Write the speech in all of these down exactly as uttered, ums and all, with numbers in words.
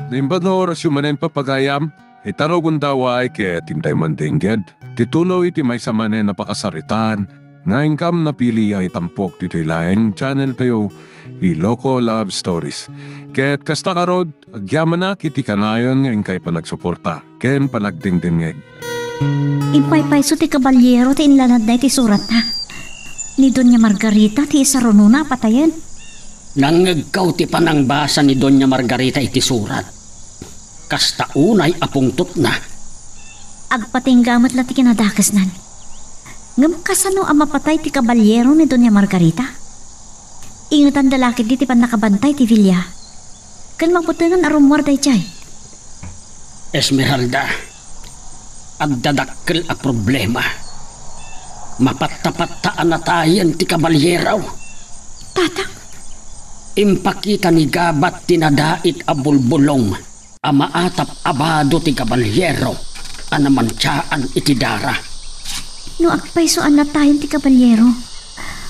Naimbag nga orasyo manen, papagayam, ita rugonda, ket intay man dengged ti tulo iti maysa manen a pakasaritaan nga inkam napili a itampok ditoy laeng channel tayo, Ilocos Love Stories. Ket kasta ngarud, agyamanak iti kanayon nga inkay panagsuporta ken panagdengdengngeg. Impaypayso ti kabalyero ti inlanadna iti suratna. Ni Doña Margarita ti isarunona a patayen. Nangngegko ti panangbasa ni Doña Margarita iti surat. Kasta unay a pungtotna. Agpatingga met la ti kinadakesnan. Ngem kasano a mapatay ti kabalyero ni Doña Margarita? Ingetanda la ketdi ti pannakabantay ti villa. Ken mabutengen a rummuar daydiay. Esmeralda, adda dakkel a problema. Mapattapatta a natayen ti kabalyero. Tatang? Impakita ni Gabat ti nadait a bulbulong a maatap a bado ti kabalyero a namantiaan iti dara. No agpayso a natayen ti kabalyero,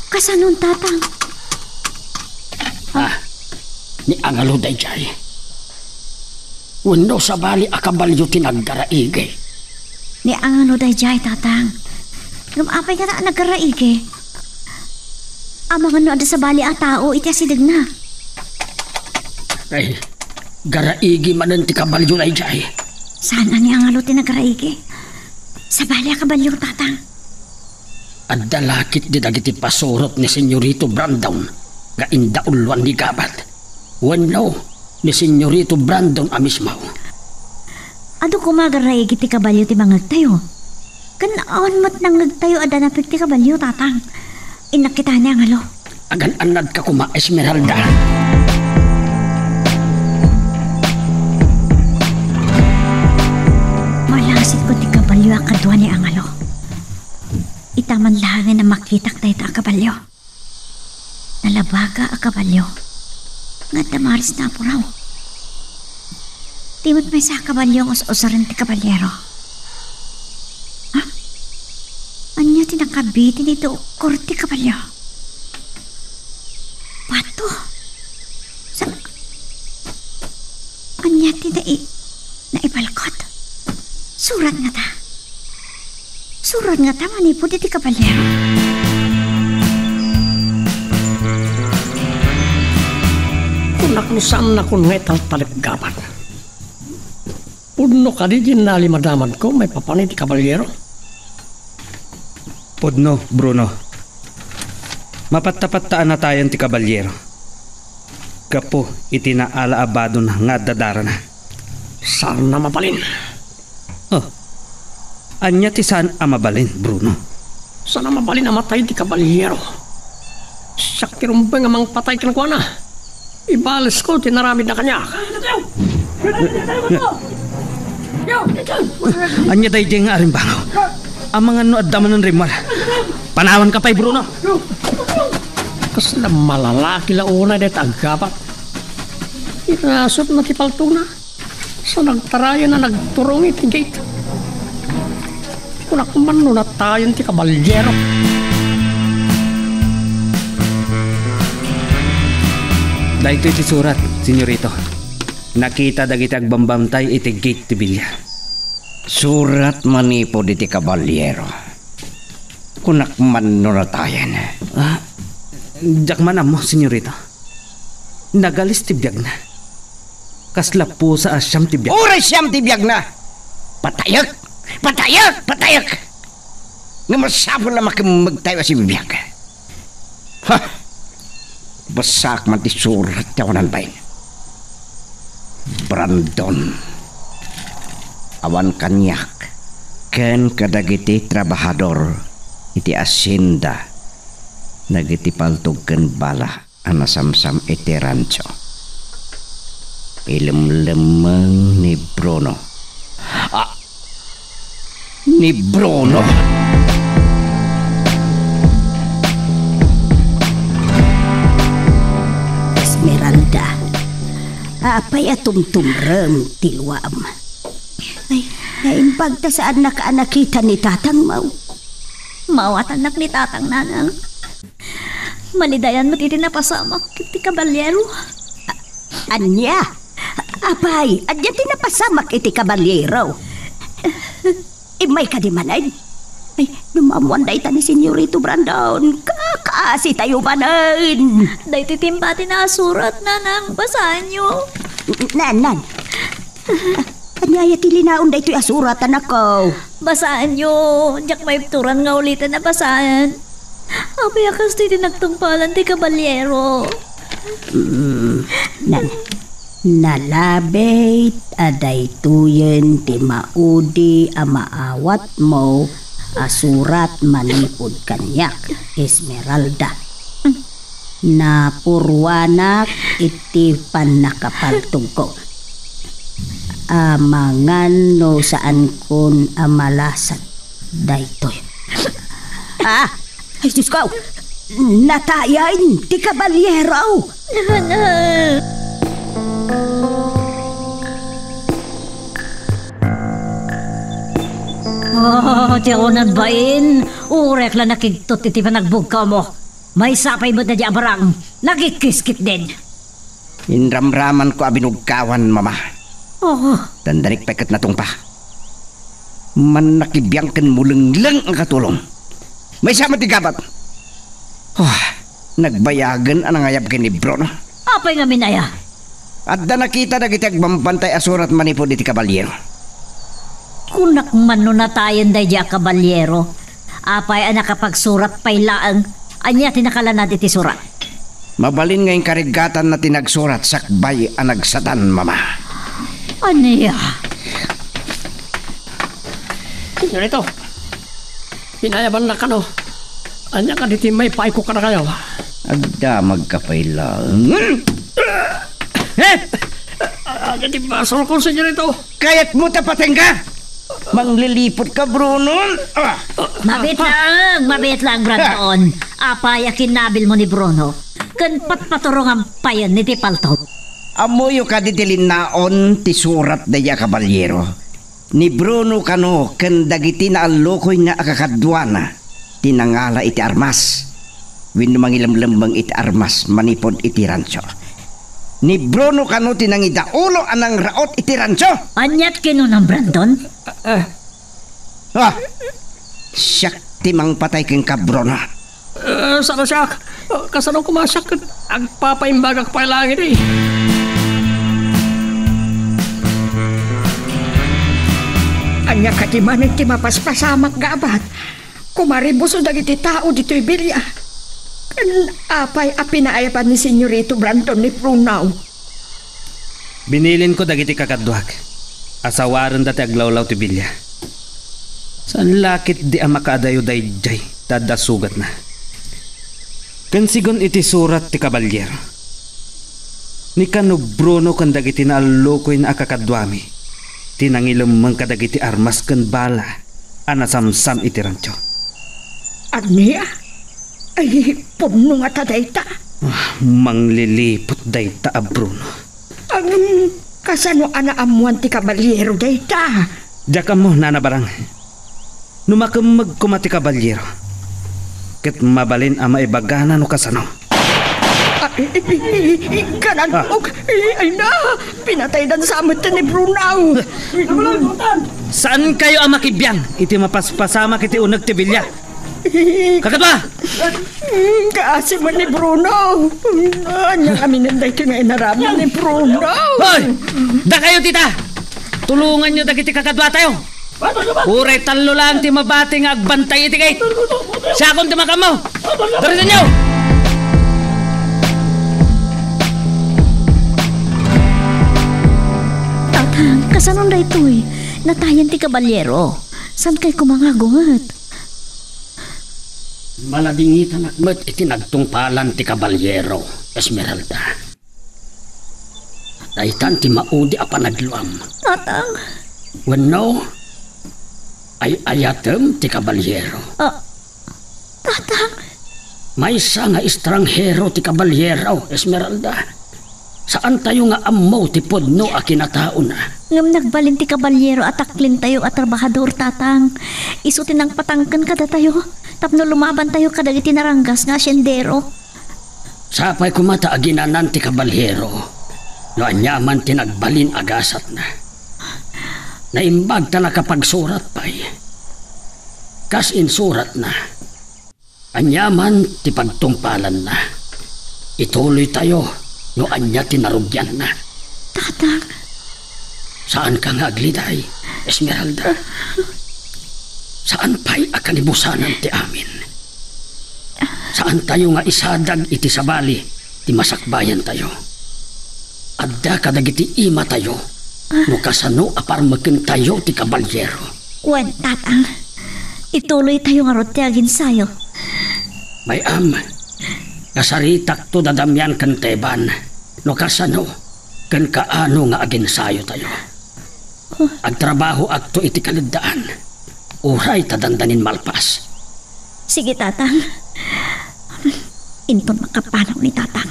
kasanon, Tatang? Ah, ni angalo daydiay. Wenno sabali a kabalio ti naggaraigi? Ni angalo daydiay, Tatang. Ngem apay ngata a naggaraigi? Amangan no adda sabali a tao iti asidegna. Ay, garaigi manen ti kabalio daydiay. Saan a ni angalo ti nagaraigi? Sabali a kabalio, Tatang. Adda la ketdi dagiti pasurot ni Senyorito Brandon nga indauluan ni Gabat. Wenno, ni Senyorito Brandon a mismo. Adu koma a garaigi ti kabalio ti mangngegtayo. Ken awan met nangngegtayo a danapig ti kabalio, Tatang. Innak kita ni angalo. Agan-annadka koma, Esmeralda. Malasipko ti kabalio a kadua ni angalo. Ita man laengen a makitak dayta a kabalio. Nalabaga a kabalio nga adda maris nga apuraw. Di met maysa a kabalio nga us-usaren ti kabalyero. Ha? Ania ti nakabit iti ukor ti kabalio? Bato? Sa-, ania ti nai-, naibalkot? Surat ngata. Surat ngata manipud iti kabalyero. Kunak no saannakon nga italtalek, Gabat. Pudno kadi ti nalimadamagko maipapan iti kabalyero? Pudno, Bruno. Mapattapatta a natayen ti kabalyero gapu iti naala a badona nga adda darana. Saan a mabalin. Oh, ania ti saan a mabalin, Bruno? Saan a mabalin a matay ti kabalyero. Siak ti rumbeng a mangpatay kenkuana. Ibalesko ti naramidna kaniak. Ania daydiay nga arimbangaw? Amangan no adda manen rimmuar. Panawanka pay, Bruno. Kasla malalaki la unay dayta a Gabat. Inasupna ti paltona. Sa nagtarayan a nagturong iti gate. Kunak man no natayen ti kabalyero. Daytoy ti surat, senyorito. Nakita dagiti agbambantay iti gate ti villa. Surat manipud iti kabalyero. Kunak man no natayen. Ah, diak man ammo, senyorito. Nagalis ti biagna. Kasla pusa a siam ti biag. Uray siam ti biagna! Patayek! Patayek! Patayek! Nga masapul a makemmegtayo a simbiag. Ha! Bassaak man ti surat ti awanan bain. Brandon. Awan kaniak ken kadagiti trabahador iti asienda dagiti paltog ken bala a nasamsam iti rancho. Ilemlemmeng ni Bruno. Ah, ni Bruno! Esmeralda, apay a tumtumrem ti luam? Ay, naimbag ta saannak a nakita ni tatangmo. Maawatannak ni tatang, nanang. Malidayan met iti napasamak iti kabalyero. A-, ania? Apay, adda ti napasamak iti kabalyero. Immay kadi manen? Ay, no maammoan dayta ni Senyorito Brandon, kakaasi tayo manen. Daytoy ti imbati na a surat, nanang, basaanyo. N-, nan, nan. Ania aya ti linaon daytoy a surat, anakko? Basaanyo, diak maibturan nga ulitan a basaen. Apay a kastoy ti nagtungpalan ti kabalyero? Mm, nan, nalabit a daytoyen ti maudi a maawatmo a surat manipud kaniak, Esmeralda. Napurwanak iti pannakapaltogko. Amangan no saankon a malasat daytoy. Ah! Ay, Diyos ko! Natayen ti kabalyero! Nana! Oh, ti awanan bain, urek la nakigtot iti panagbugkawmo. Maysa pay met daydi a barang, nagikkiskit din. Inramramanko a binugkawan, Mama. Oh. Dandanik pay ket natungpa. Mannakibiang ken mulengleng a katulong. Maysa met ti gabat. Oh, nagbayagen a nangayab ken ni Bruno. Apay ngamin aya? Adda nakita dagiti agbambantay a surat manipud iti kabalyero. Kunak man no natayen daydi a kabalyero. Apay a nakapagsurat pay laeng? Ania ti nakalanad iti surat? Mabalin nga inkarigatanna ti nagsurat sakbay a nagsatan, Mama. Ania? Senyorito, pinayabannak kano. Ania kadi ti maipaayko kadakayo? Agdamagka pay laeng. Eh! Ania ti basolko, senyorito? Kayatmo ta patenka? Manglilipotka, Bruno. Ah! Mabiit laeng, mabiit laeng, Brandon. Apay a kinnabilmo ni Bruno? Ken patpaturongan payen iti palto. Ammoyo kadi ti linnaon ti surat daydi a kabalyero? Ni Bruno kano ken dagiti naallukoyna a kakaduana ti nangala iti armas wenno mangilemlemmeng iti armas manipud iti rancho. Ni Bruno kano ti nangidaulo a nangraot iti rancho? Aniat kinunam, Brandon? Eh. Ah! Siak ti mangpatay kenka, Bruno. Eh, saan a siak? Eh, kasano koma siak ket agpapaimbagak pay laeng idi? Ania kadi manen ti mapaspasamak nga abat? Kumaribuso dagiti tao ditoy bilia. Ken apay a pinaayaban ni Senyorito Brandon ni Bruno? Binilinko dagiti kakaduak a sawarenda ti aglawlaw ti bilia. Saan la ketdi a makaadayo daydiay ta adda sugatna. Ken sigun iti surat ti kabalyero, ni kano Bruno ken dagiti naallukoyna a kakaduami ti nangilemmeng kadagiti armas ken bala a nasamsam iti rancho. Ania? Ay, pudno ngata dayta. Ah, mangliliput dayta a Bruno. Ngem kasano a naammoan ti kabalyero dayta? Diak ammo, Nana Barang. No makemmeg koma ti kabalyero, ket mabalin a maibagana no kasano. Ay, ay, ay, ay, kanan-, Ah. Ay, ay na, pinataydan sa met ni Bruno. Saankayo a makibiang iti mapaspasamak iti uneg ti bilia. Kakadua! Mm, kaasi met ni Bruno. Ania ngamin daytoy nga inaramid ni Bruno? Hoy! Dakayo dita! Tulonganyo dagiti kakaduatayo. Uray tallo laeng ti mabati nga agbantay iti gate. Siakon ti makammo. Darisenyo! Tatang, kasano daytoy? Natayen ti kabalyero. Saankay koma nga agunget? Maladingitanak met iti nagtungpalan ti kabalyero, Esmeralda. Daytan ti maudi a panagluam. Tatang. Wenno, ay-ayatem ti kabalyero. Ah, Tatang. Maysa nga estranghero ti kabalyero, Esmeralda. Saantayo nga ammo ti pudno a kinataona. Ngem nagbalin ti kabalyero a taklintayo a trabahador, Tatang. Isu ti nangpatangken kadatayo tapno lumabantayo kadagiti naranggas nga asiendero. Sapay koma ta aginanan ti kabalyero. no aniaman ti nagbalin a gasatna. Naimbag ta nakapagsurat pay. Kas insuratna, aniaman ti pagtungpalanna, ituloytayo no ania ti narugianna. Tatang. Saanka nga agliday, Esmeralda. Saan pay a kalibusanan ti amin. Saantayo nga isadag iti sabali ti masakbayantayo. Adda kadagiti imatayo no kasano a parmekentayo ti kabalyero. Wen, Tatang, ituloytayo ngarud ti aginsayo. May-am, kasaritakto dadamian ken Teban no kasano ken kaano nga aginsayotayo. Agtrabahoakto iti kaleddaan. Uray ta dandanin malpas. Sige, Tatang. Inton makapanaw ni Tatang,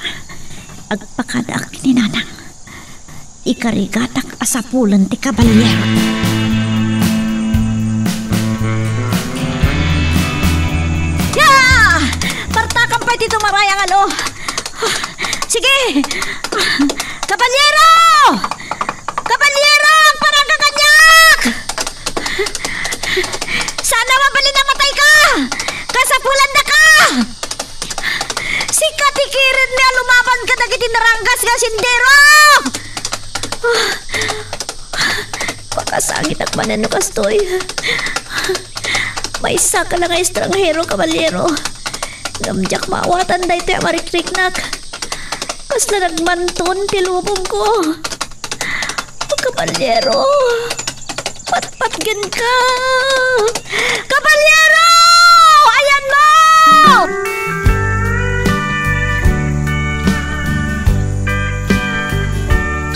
agpakadaak ken ni Nanang. Ikarigatak a sapulen ti kabalyero. Ya! Partakan pay ti tumaray a ngalo. Sige! Kabalyero! Kabalyero, agparangka kaniak! Saan a mabalin a matayka! Kasapulannaka! Sika ti kiredmi a lumaban kadagiti naranggas nga sendero! Makasakitak manen no kastoy. Maysaka la nga estranghero, kabalyero. Ngem diak maawatan daytoy a marikriknak. Kasla nagmanton ti lubongko. O, kabalyero, patpatgenka. Kabalyero! Ayanmo!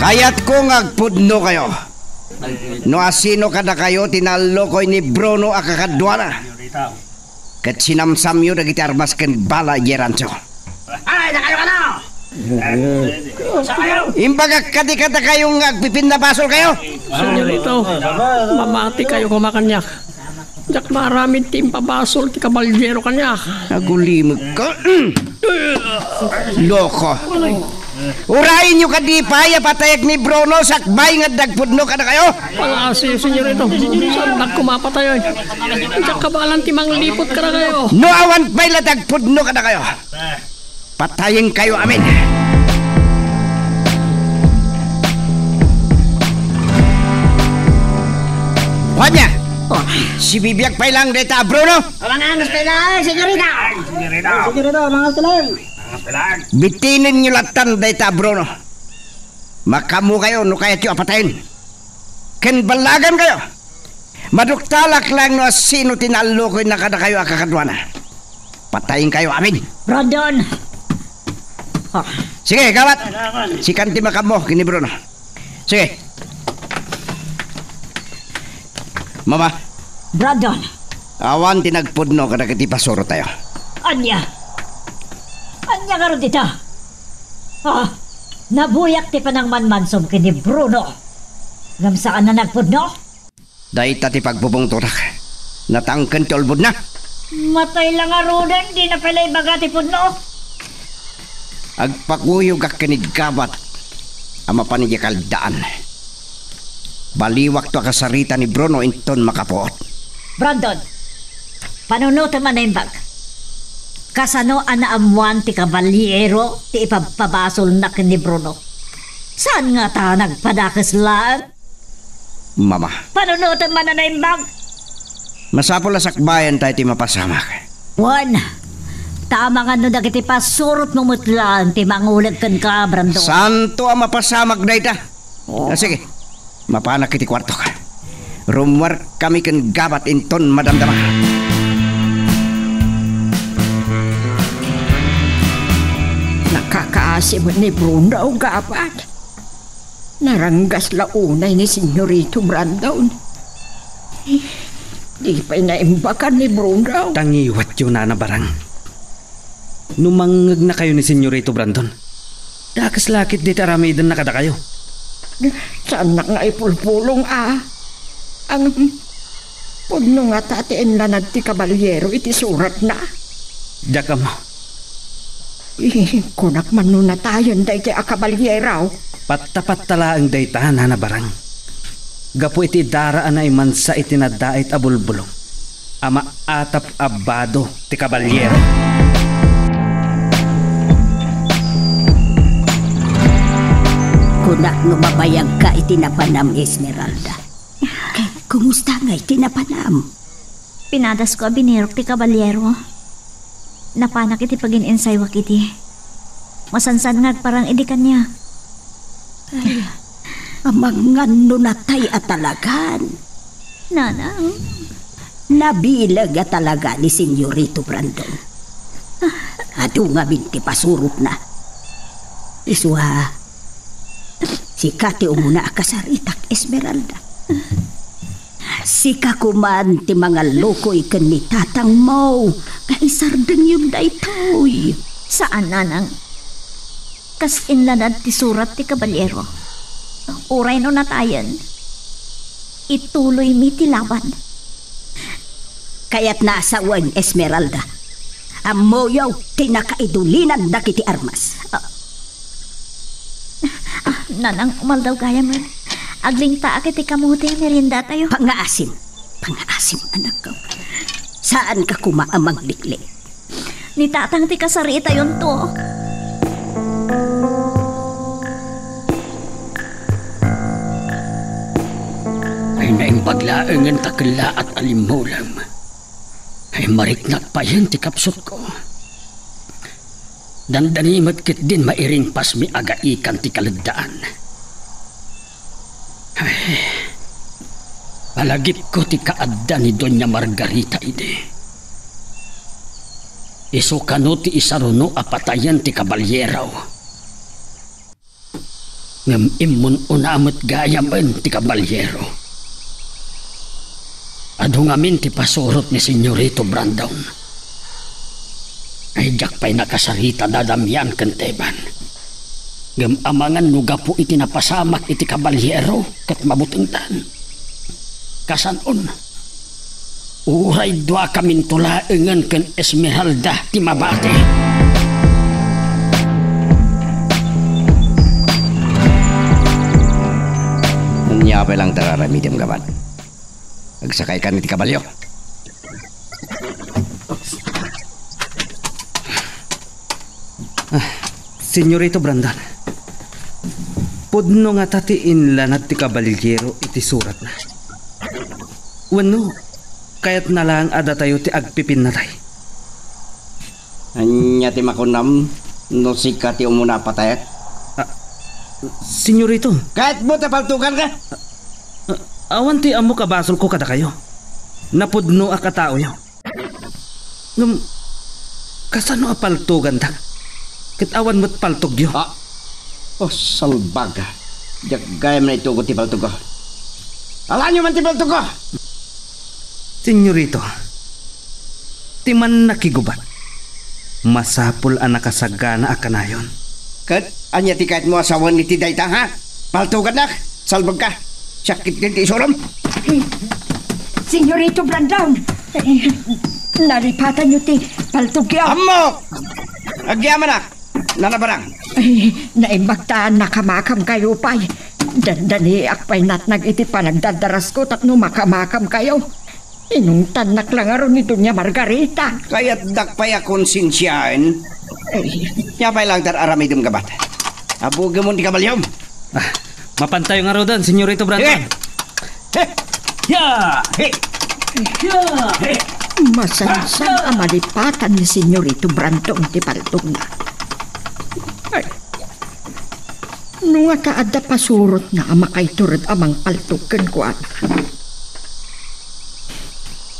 Kayatko nga agpudnokayo. No asino kadakayo ti naallukoy ni Bruno a kakaduana, ket sinamsamyo dagiti armas ken bala idiay rancho. Ay, nakayo ka na! Imbagak kadi kadakayo nga agpipinnabasolkayo. Señorito, mamatikayo koma kaniak. Diak maaramid ti impabasol ti kabalyero kaniak. Agulimekka. Loko. Urayinyo kadi pay a patayek ni Bruno sakbay nga adda agpudno kadakayo. Pangasiyo, señorito. Saandak koma a patayen. Diak kabaelan ti mangliput kadakayo. No awan pay la ti agpudno kadakayo, patayenkayo amin. Kuanya, sibibiag pay lang dayta a Bruno. Amangan, hospital, señorita. Ay, señorita. Ay, señorita, amangan lang. Amangan lang. Bitinenyo latan dayta a Bruno. Makaammokayo no kayatyo a patayen. Ken ballagankayo. Maduktalak lang no asino ti naallukoyna kadakayo a kakaduana. Patayenkayo amin. Brandon! Ah. Sige, gabat. Sikan ti makaammo ken ni Bruno. Sige. Mama. Brandon! Awan ti nagpudno kadagiti pasurottayo. Ania? Ania ngarud dita? Ah, nabuyak ti panangmanmansom ken ni Bruno. Ngem saan a nagpudno? Dayta ti pagbubungtonak. Natangken ti ulbodna. Matay la ngaruden, dina pay la ibaga ti pudno. Agpakuyogak ken ni Gabat a mapan idiay kaleddaan. Baliwakto a kasarita ni Bruno inton makapuot. Brandon, panunotem a naimbag. Kasano a naammoan ti kabalyero ti ipabpabasolna ken ni Bruno? Saan ngata a nagpadakes laeng? Mama. Panunotem man a naimbag. Masapul a sakbayan tayo ti mapasamak. Wen, ta amangan no dagiti pasurotmo met laeng ti manguleg kenka, Brandon. Saanto a mapasamak dayta. Oh. Ah, sige. Mapanak iti kuartok. Rummuarkami ken Gabat inton madamdama. Nakakaasi met ni Bruno, Gabat. Naranggas la unay ni Senyorito Brandon. Di pay naimbagan ni Bruno. Tangiwatyo, Nana Barang. No mangngegnakayo ni Senyorito Brandon, dakes la ket dayta aramidenna kadakayo. Saannak nga ipulpulong a. Ang pudno ngata ti inlanad ti kabalyero iti suratna. Diak ammo. Eh, kunak man no natayen daytoy a kabalyero. Patta-patta laeng dayta, Nana Barang. Gapu iti dara a naimansa iti nadait a bulbulong a maatap a bado ti kabalyero. Kunak no mabayagka iti napanam, Esmeralda. Kumusta ngay ti napanam? Pinadasko a binirok ti kabalyero. Napanak iti pagin-insaywak idi. Masansan nga agparang idi kaniak. Ay, amangan no natay a talagan. Nanang. Nabileg a talaga ni Senyorito Brandon. Adu ngamin ti pasurotna. Isu a, sika ti umuna a kasaritak, Esmeralda. Sika koman ti mangallukoy ken ni tatangmo nga isardengyon daytoy. Saan, Nanang. Kas inlanad ti surat ti kabalyero. Uray no natayen, ituloymi ti laban. Kayatna a sawen, Esmeralda. Ammoyo ti nakaidulinan dagiti armas. Ah, ah, Nanang, umaldaw gayam. Aglingtaak iti kamote, meriendatayo. Pangngaasim. Pangngaasim, anakko. Saanka koma a mangliklik. Ni tatang ti kasaritayonto. Ay, naimbag laengen ta kellaat a limmulem. Ay, mariknak payen ti kapsutko. Dandani met ketdin mairingpasmi a gaikan ti kaleddaan. Ay, palagipko ti kaadda ni Doña Margarita idi. Isu kano ti isaruno a patayen ti kabalyero. Ngem immun-una met gayamen ti kabalyero. Adu ngamin ti pasurot ni Senyorito Brandon. Ay, diak pay nakasarita da Damian ken Teban. Ngem amangan no gapu iti napasamak iti kabalyero ket mabutengtan. Kasanon, uray duakaminto laengen ken Esmeralda ti mabati. Ania pay laeng ti ar-aramidem, gabat? Agsakaykan iti kabalio. Ah, Senyorito Brandon, pudno ngata ti inlanad ti kabalyero iti suratna? Wenno, kayatna laeng a datayo ti agpipinnatay? Ania ti makunam no sika ti umuna a patayen? Ah, Senyorito. Kayatmo ti paltuganka? Ah, awan ti ammok a basolko kadakayo. Napudnoak a taoyo. Ngem, kasano a paltugandak? Ket awan met paltogyo. Ah, oh, salbag. Diak gayam naitugot ti paltogko. Alaenyo man ti paltogko! Senyorito, ti mannakigubat, masapul a nakasagana a kanayon. Ket ania ti kayatmo a sawen iti dayta, ha? Paltugannak? Salbagka! Sakit din ti isurom! Senyorito Brandon! Nalipatanyo ti paltogyo. Ammok! Agyamanak! Nana Barang. Ay, naimbag ta nakamakamkayo pay. Dandaniak pay natnag iti panagdardarasko tapno makamakamkayo. Inungtannak la ngarud ni Doña Margarita. Kayatdak pay a konsensiaen. Ay. Ania pay laeng ti ar-aramidem, gabat? Abugemon ti kabaliom. Ah, mapantayo ngaruden, Senyorito Brandon. Eh! He! Ya! He! Ya! He! Masansan a malipatan ni Senyorito Brandon ti paltogna. Ay, no nga ta adda pasurotna a makaitured a mangpaltog kenkuana.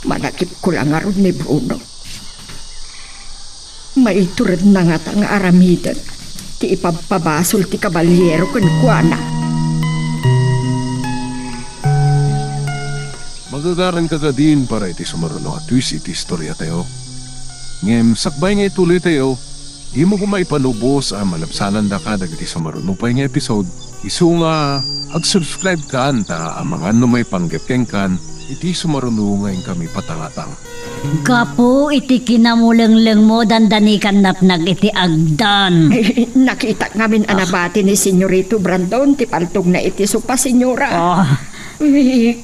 Malagipko la ngarud ni Bruno. Maituredna ngata nga aramiden ti ipabpabasol ti kabalyero kenkuana. Magagaranka kadin para iti sumaruno a twist iti istoriatayo. Ngem sakbay nga ituloytayo, dimo koma ipalubos a malabsanandaka dagiti sumaruno pay nga episode, isu nga ag-subscribe kan ta amangan no maipanggep kenkan Iti sumaruno nga inkami patalatan. Gapu iti kinamulenglengmo, dandani kan natnag iti agdan. Ay, nakitak ngamin a Ah. nabati ni Senyorito Brandon ti paltogna iti sopa, Senyora. Ah. Ay,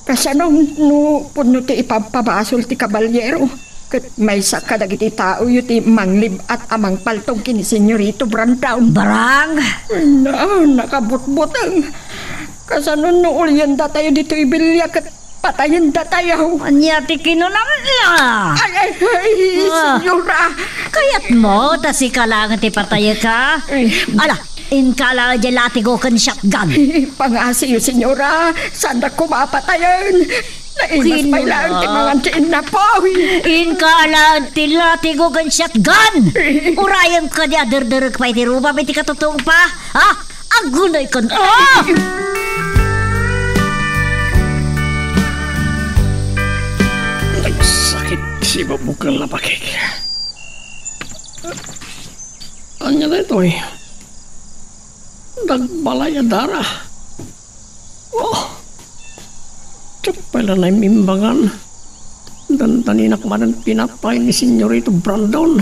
kasano no pudno ti ipabpabasol ti kabalyero? Ket maysa kadagiti taoyo ti manglib-at a mangpaltog ken ni Senyorito Brandon. Barang! Na, nakabutbuteng. Kasano no uliendatayo ditoy bilia ket patayendatayo? Ania ti kinunam na? Ay, ay, ay, Ah. Senyora. Kayatmo ta sika laeng ti patayek, ha? Ay. Ala, inka laeng diay latigo ken shotgun. Pangasiyo, Senyora. Saandak koma a patayen. Naimas pay Kinuna. laeng ti mangan ti innapoy. Inka laeng ti latigo ken shotgun. Urayem kadi a derderek pay ti rubam iti katutungpa. Ha? Agunay kan, ah! Nagsakit ti bubukeng lapakek. Ania daytoy? Dagbalay a dara. Oh! Diak pay la naimimbangan. Dandaninak manen pinatay ni Senyorito Brandon.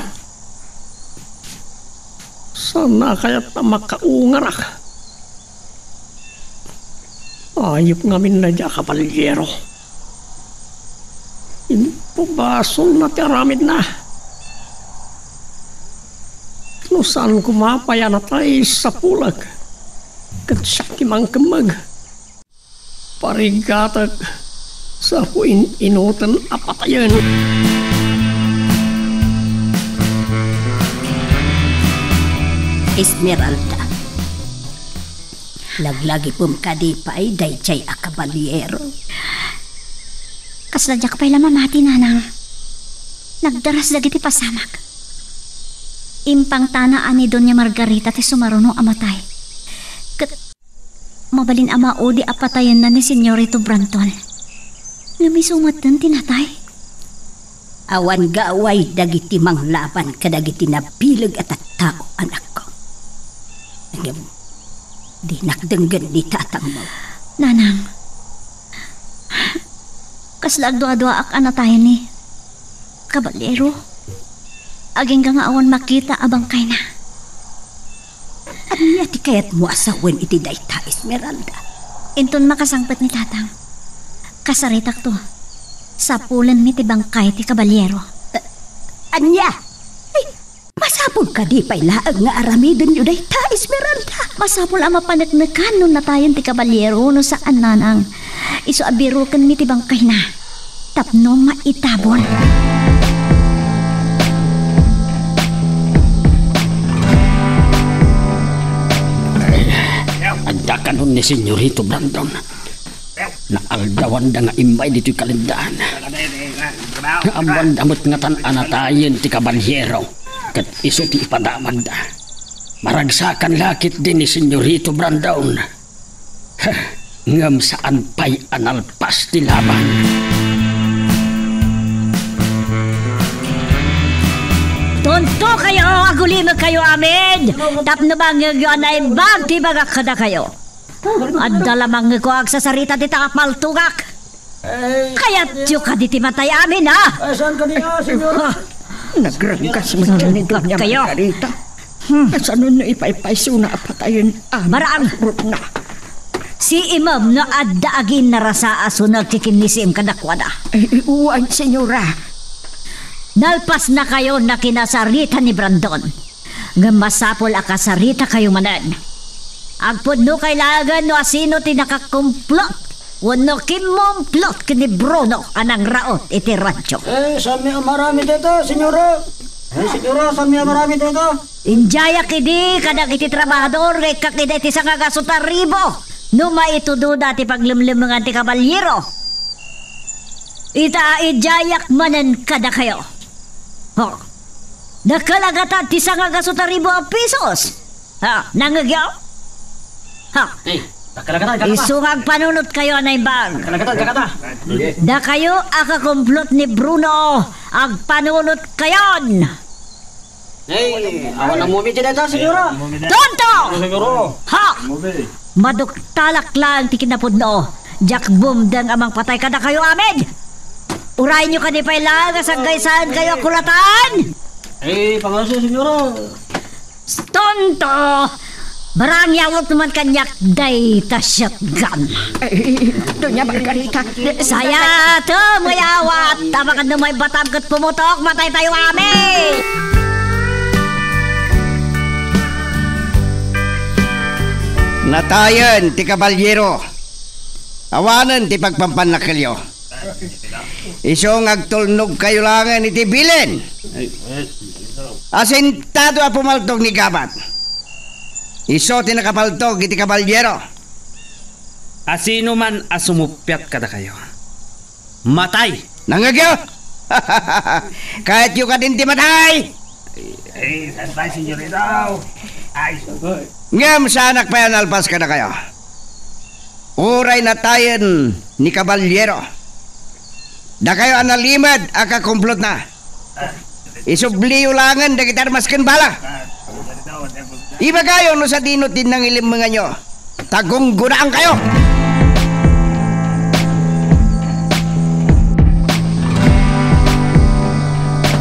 Saan a kayat a makaungarak? Ayup ngamin daydiay a kabalyero. Impabasolna ti aramidna. No saan koma pay a natay, sapulek ket siak ti mangkemmeg. Parigatek, sa apo in-inoten a patayen. Esmeralda, laglagipem kadi pay daydiay a kabalyero? Kasla diak pay la mamati, nanang. Nagdaras dagiti pasamak. Impangtana a ni Doña Margarita ti sumaruno a matay. Ket mabalin a maudi a patayenna ni Senyorito Brandon. Ngem isu metten ti natay. Awan gaway dagiti manglaban kadagiti nabileg a tattao, anakko. Ngem dinak denggen ni tatangmo. Nanang, kasla agduaduaak a natayen ni kabalyero. Agingga nga awan makita a bangkayna. Ania ti kayatmo a sawen iti dayta, Esmeralda? Inton makasangpet ni tatang, kasaritakto. Sapulenmi ti bangkay ti kabalyero. A-, ania? Ay, masapul kadi pay laeng nga aramidenyo dayta, Esmeralda? Masapul a mapaneknekan no natayen ti kabalyero no saan, nanang. Isu a birokenmi ti bangkayna tapno maitabon. Ay, adda kanon ni Senyorito Brandon. Naaldawanda nga immay ditoy kalendaan. Nga ammoanda met ngatan a natayen ti kabalyero, ket isu ti ipadamagda. Maragsakan la ketdi ni Senyorito Brandon. Ngem saan pay a nalpas ti laban. Tunto kayo, agulimekkayo amin, tapno mangngegyo a naimbag ti ibagak kadakayo. Adda la mangngegko a agsasarita dita a paltogak. Eh, kayatyo kadi ti matay amin, ha? Eh, saan kadi, ah, senyora? Ah. Nagranggas met ni Doña Margarita. Hmm. Kasano no ipaypaysona a patayen a Marang. Rutna? Si imam no adda aginnarasa a sunag ti kinnisim kadakuada. Ay, wen, senyora. Nalpasnakayon a kinasarita ni Brandon. Ngem masapul a kasaritakayo manen. Agpudnokay laengen no asino ti nakakumplot wenno kimmumplot ken ni Bruno a nangraot iti radyo. Eh, saanmi a maaramid dayta, senyora. Eh, senyora, saanmi a maaramid dayta? Idiayak idi kadagiti trabahador nga ikkak ida iti sangagasu taribo no maitudoda ti paglemlemengan ti kabalyero. Ita, idiayak manen kadakayo. Ho. Dakkel a gatad ti sangagasu taribo a pisos. Ha, nangngegyo? Ha. Eh, dakkel a gatad, gatad. Isu nga agpanunotkayo a naimbag. Dakkel a gatad, gatad. Dakayo a kakumplot ni Bruno, agpanunotkayon. Eh, awan a mumi dayta, senyora. Tonto! Senyora. Ha! Maduktalak laeng ti kinapudno. Diak bumdeng a mangpatay kadakayo amin! Urayyo kadi pay laeng a saggaysaenkayo a kulatan! Eh, pangaso, senyora. Tonto! Barang yawatmo man kaniak dayta shotgun. Eh, Doña Margarita, sayatem nga yawat, tapno maibatam ket pumutok, mataytayo amin! Natayen ti kabalyero. Awanen ti pagpampannakkelyo. Isu nga agtulnogkayo laengen iti bilin. Asintado a pumaltog ni Gabat. Isu ti nakapaltog iti kabalyero. Asinoman a sumuppiat kadakayo, matay! Nangngegyo! Kayatyo kadin ti matay? Ay, ay, saan ba, senyorito? Ay, sugoy. Ngem saanak pay a nalpas kadakayo. Uray natayen ni kabalyero, dakayo a nalimed a kakumplotna, isubliyo laengen dagiti armas ken bala. Ibagayo no sadino ti nangilemmenganyo. Ta gunggonaankayo.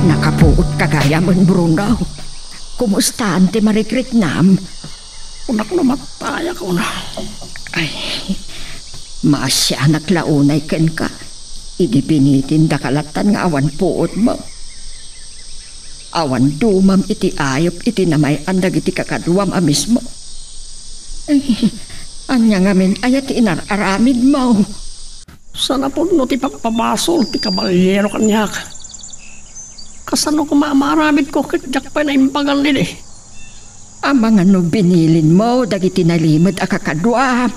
Nakapuot ka gayam, Bruno. Kumustaan ti marikriknam? Kunak no matayak una. Ay, maasianak la unay kenka. Idi binitindaka lattan nga awan puotmo. Awan dumam iti ayup iti namay-an dagiti kakaduam a mismo. Ay, ania ngamin aya ti inar-aramidmo? Saan a pudno ti pagpabasol ti kabalyero kaniak. Kasano koma a maaramidko ket diak pay naimbagan idi? Amangan no binilinmo dagiti nalimed a kakaduam?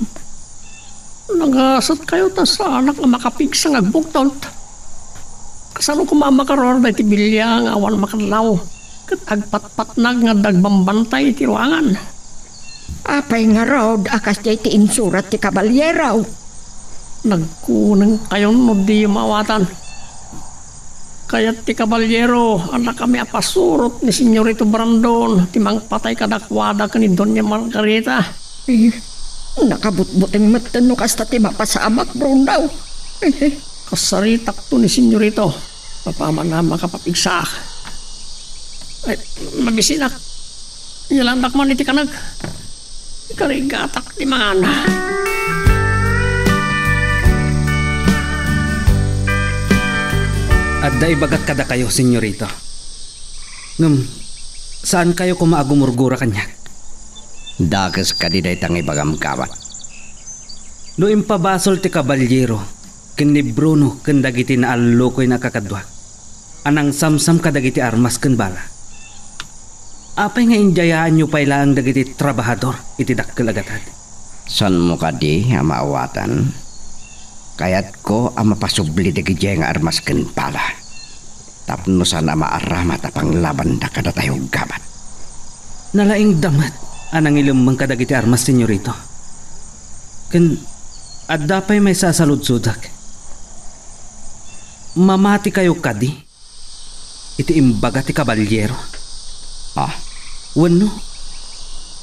Nagasatkayo ta saanak a makapigsa nga agbuktot. Kasano koma a makaruar daytoy bilia nga awan makadlaw ket agpatpatnag nga adda agbambantay iti ruangan? Apay ngarud a kasdiay ti insurat ti kabalyero? Nagkunengkayon no diyo maawatan. Kayat ti kabalyero a nakami a pasurot ni Senyorito Brandon ti mangpatay kadakuada ken ni Doña Margarita. Eh, nakabutbuteng metten no kasta ti mapasamak, Brundaw. Eh, kasaritakto ni Senyorito. Apaman a makapapigsaak. Ay, mabisinak. Iyalandak man iti kanag. Ikarigatak ti mangan. Adda ibagak kadakayo, senyorito. Ngem, saankayo koma a gumurgura kaniak? Dakes kadi dayta nga ibagam, Gabat. No impabasol ti kabalyero, ken ni Bruno ken dagiti naallukoyna a kakaduak a nangsamsam kadagiti armas ken bala. Apay nga indiayaanyo pay laeng dagiti trabahador iti dakkel a gatad? Saanmo kadi a maawatan? Kayatko a mapasubli dagidiay nga armas ken bala tapno saan a maaramat a panglabanda kadatayo, Gabat. Nalaingda met a nangilemmeng kadagiti armas, senyorito. Ken adda pay maysa a saludsodek. Mamatikayo kadi iti imbaga ti kabalyero? Ah. Wenno,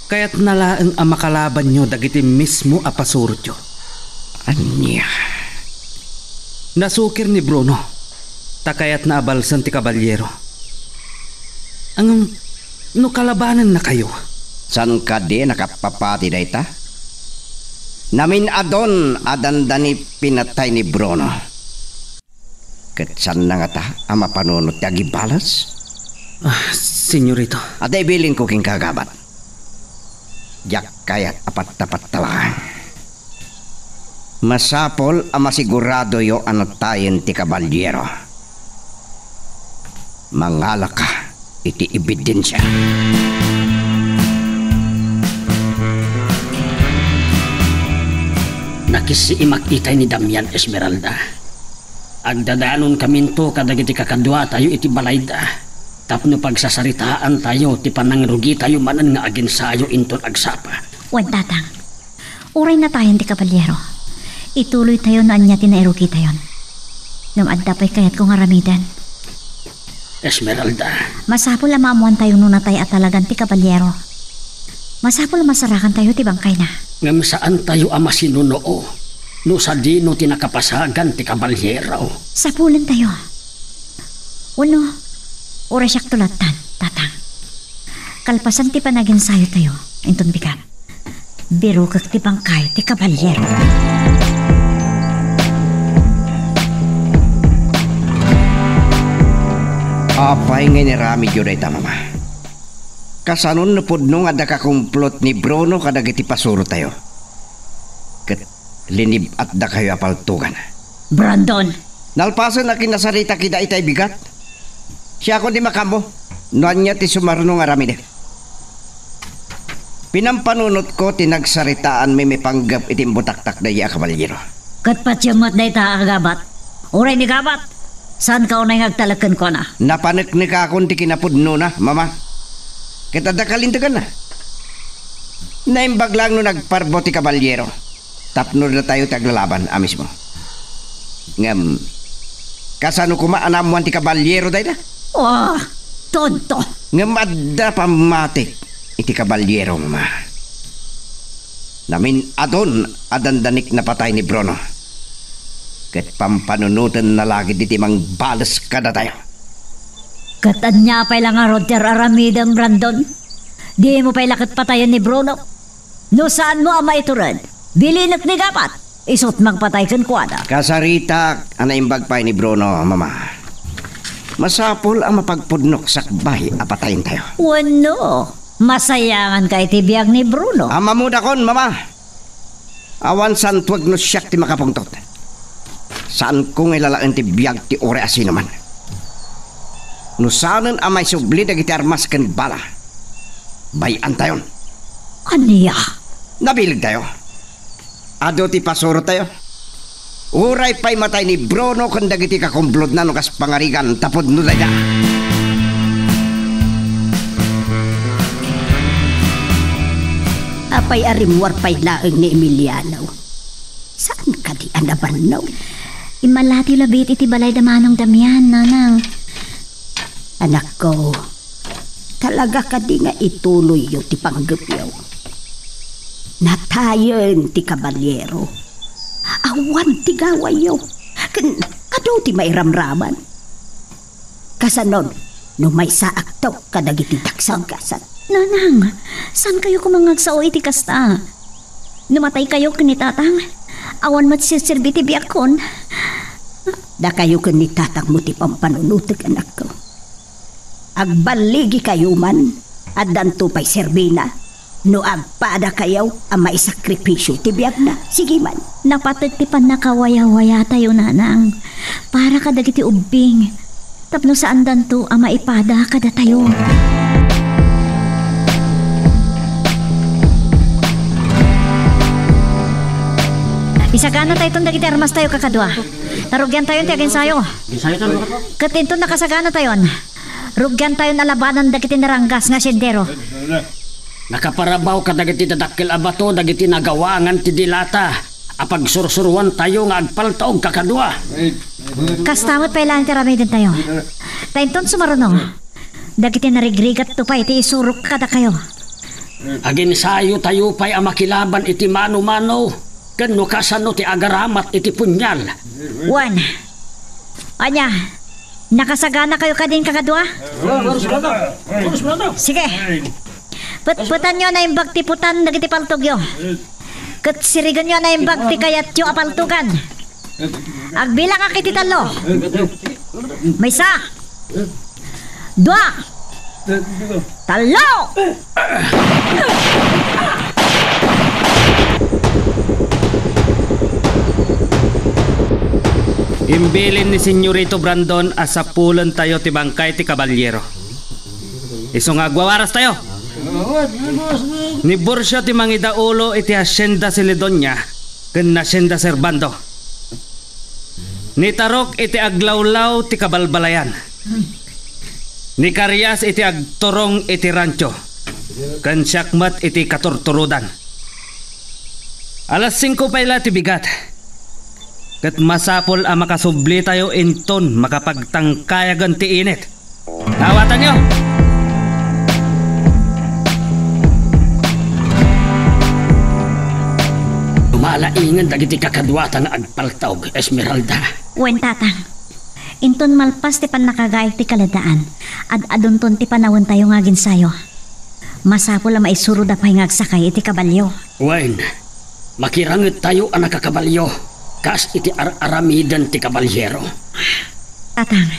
kayatna laeng a makalabanyo dagiti mismo a pasurotyo? Ania? Nasukir ni Bruno, ta kayatna a balsen ti kabalyero. Ngem no kalabanennakayo? Saan kadi a nakapapati dayta? Namin-adun a dandani pinatay ni Bruno. Ket saanna ngata a mapanunot ti agibales? Ah, senyorito. Adda ibilinko kenka, Gabat. Diak kayat a pattapattalaan. Masapul a masiguradoyo a natayen ti kabalyero. Mangalaka iti ebidensia. Nakisiimak itay ni Damian, Esmeralda. Agdadanonkaminto kadagiti kakaduatayo iti balayda tapno pagsasaritaantayo ti panangrugitayo manen nga aginsayo inton agsapa. Wen, Tatang, uray natayen ti kabalyero, ituloytayo no ania ti nairugitayon. Ngem adda pay kayatko nga aramiden. Esmeralda. Masapul a maammoantayo no natay a talagan ti kabalyero. Masapul a masarakantayo ti bangkayna. Ngem saantayo a masinunoo no sadino ti nakapasagan ti kabalyero. Sapulentayo. Wenno, uray siakto lattan, tatang. Kalpasan ti panaginsayotayo, inton bigat, birukek ti bangkay ti kabalyero. Apay nga inaramidyo dayta, Mama? Kasano no pudno nga adda kakumplot ni Bruno kadagiti pasurotayo? Ket linib-atdakayo a paltogan. Brandon! Nalpasen a kinasaritak ida itay bigat. Siakon ti makaammo no ania ti sumaruno nga aramidek. Pinampanunotko ti nagsaritaanmi maipanggep iti imbutaktak daydi a kabalyero. Ket patiem met dayta a gabat. Uray ni gabat, saanka unay nga agtalek kenkuana. Napaneknekakon ti kinapudnona, Mama. Ket adda kalinteganna. Naimbag laeng no nagparbo ti kabalyero tapno datayo ti aglalaban a mismo. Ngem, kasano koma a naammoan ti kabalyero dayta? Oh, tonto! Ngem adda pammatik iti kabalyero, Mama. Namin-adon a dandanik napatay ni Bruno. Ket pampanunotenna la ketdi ti mangbales kadatayo. Ket ania pay la ngarud ti ar-aramidem, Brandon? Dimo pay la ket patayen ni Bruno? No saanmo a maitured, bilinek ni gabat, isut' mangpatay kenkuana. Kasaritak a naimbag pay ni Bruno, Mama. Masapul a mapagpudnok sakbay a patayentayo. Wenno, masayanganka iti biag ni Bruno. Ammomdakon, Mama. Awan santueg no siak ti makapungtot. Saanko nga ilalaen ti biag ti uray a sinuman. No saanen a maisubli dagiti armas ken bala, bay-antayon. Ania? Nabilegtayo. Adu ti pasurotayo. Uray pay matay ni Bruno ken dagiti kakumplotna no kas pangarigan ta pudno dayta. Apay a rimmuar pay laeng ni Emiliano? Saan kadi a nabannog? Immalatiyo labiit iti balay da Manong Damian, Nanang. Anakko, talaga kadi nga ituloyyo ti panggepyo? Natayen ti kabalyero. Awan ti gawayyo. Ken adu ti mairamraman. Kasanon no maysaakto kadagiti daksagasa? Nanang, saankayo koma nga agsao iti kasta? No mataykayo ken ni Tatang, awan met serserbi ti biagkon. Dakayo ken ni Tatangmo ti pampanunotek, anakko. Agballigikayo man, addanto pay serbina. No agpadakayo a maisakripisio ti biagna, sige man. Napateg ti pannakawayawayatayo, Nanang, para kadagiti ubbing, tapno saandanto a maipada kadatayo. Isaganatayton dagiti armastayo, kakadua. Narugiantayon ti aginsayo. Ket inton nakasaganatayon, rugiantayon a labanan dagiti naranggas nga sendero. Nakaparabaw kadagiti dadakkel a bato dagiti nagawangan ti dilata a pagsursuroantayo nga agpaltaog, kakadua. Kasta met pay laeng ti aramidentayo. Ta inton sumaruno, dagiti narigrigatto pay ti isurok kadakayo. Aginsayotayo pay a makilaban iti mano-mano ken no kasano ti agaramat iti punyal. Wen, ania, nakasaganakayo kadin, kakadua? Sige. Petpetanyo a naimbag ti putan dagiti paltogyo. Ket sirigenyo a naimbag ti kayatyo a paltogan. Agbilangak iti tallo. Maysa. Dua. Tallo. Imbilin ni Senyorito Brandon a sapulentayo ti bangkay ti kabalyero. Isu nga agwawarastayo. Ni Burcio ti mangidaulo iti Hacienda Celedonia ken Hacienda Servando. Ni Tarok iti aglawlaw ti kabalbalayan. Ni Carias iti agturong iti rancho. Ken siak met iti katurturodan. Alas singko pay la ti bigat. Ket masapul a makasublitayo inton makapagtangkayagen ti init. Awatanyo! Laingen dagiti kakaduata nga agpaltog, Esmeralda. Wen, Tatang. Inton malpas ti pannakagaek ti kaladaan, ad-adunton ti panawentayo nga aginsayo. Masapul a maisuroda pay nga agsakay iti kabalio. Wen, makirangettayo a nakakabalio, kas iti ar-aramiden ti kabalyero. Tatang,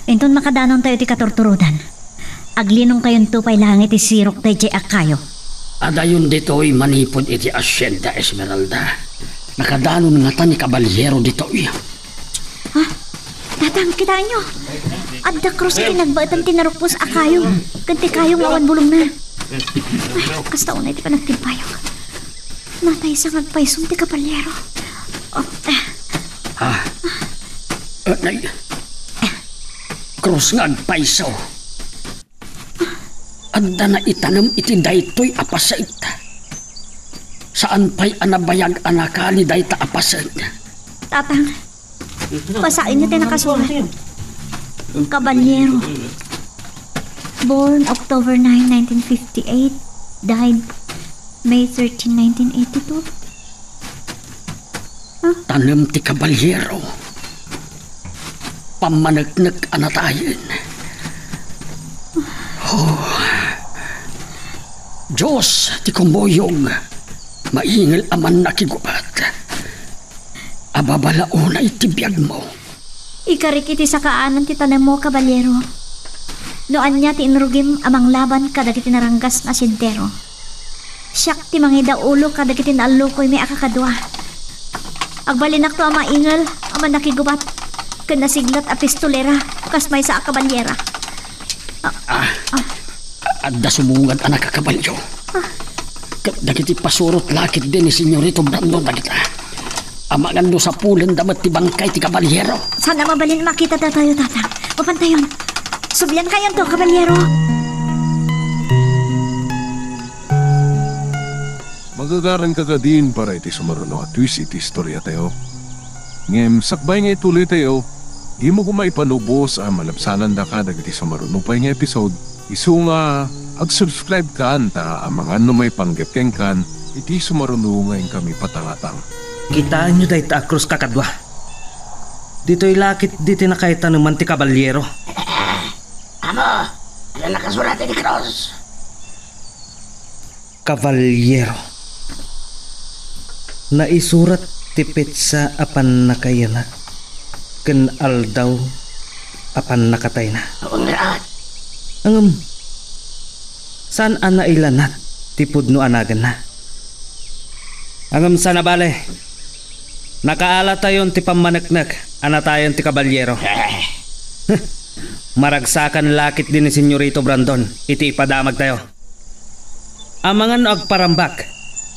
inton makadanontayo ti katurturodan, aglinongkayonto pay laeng iti sirok daydiay a kayo. Adayon ditoy manipud iti Asienda Esmeralda. Nakadanon ngata ni kabalyero ditoy. Ha? Tatang, kitaenyo. Adda krus iti nagbaetan ti narukpos a kayo, ken ti kayo nga awan bulongna. Ay, kasta unay ti panagtimpayok. Natay sa nga agpayso ti kabalyero. Oh, ah. Ha? Eh, nay, krus nga agpayso. Adda naitanem iti daytoy a paset. Saan pay a nabayag a nakali dayta a paset. Tatang, basaenyo ti nakasurat. Kabalyero. Born October nine, nineteen fifty-eight. Died May thirteen, nineteen eighty-two. Tanem ti kabalyero. Pammaneknek a natayen. Oh. Dios ti kumuyog, maingel a mannakigubat. Ababalaonay ti biagmo. Ikarik iti sakaanan ti tanemmo, kabalyero. No ania ti inrugim a manglaban kadagiti naranggas nga asentero, siak ti mangidaulo kadagiti naallukoymi a kakadua. Agbalinakto a maingel a mannakigubat ken nasiglat a pistolera kas maysa a kabalyera. Ah, adda sumungad a nakakabalio. Ket dagiti pasurot laketdi ni Senyorito Brandon dagita. Amangan no sapulenda met ti bangkay ti kabalyero. Saan a mabalin a makita datayo, Tatang. Mapantayon. Subliankayonto, kabalyero. Magagaranka kadin para iti sumaruno a twist iti istoriatayo. Ngem sakbay nga ituloytayo, dimo koma ipanubos a malabsanandaka dagiti sumaruno pay nga episode. Isu nga, ag-subscribe kan ta amangan no maipanggep kenkan iti sumaruno nga inkami patangatang. Kitaenyo dayta a krus, kakadua. Ditoy laketdi ti nakaitaneman ti kabalyero. Amo, ania nakasurat iti krus? Kabalyero. Naisurat ti petsa a pannakayanak ken aldaw a pannakatayna. Ngem, saan a nailanat ti pudno a naganna. Ngem saan a bale, nakaalatayon ti pammaneknek a natayen ti kabalyero. Maragsakan laketdi ni Senyorito Brandon iti ipadamagtayo. Amangan no agparambak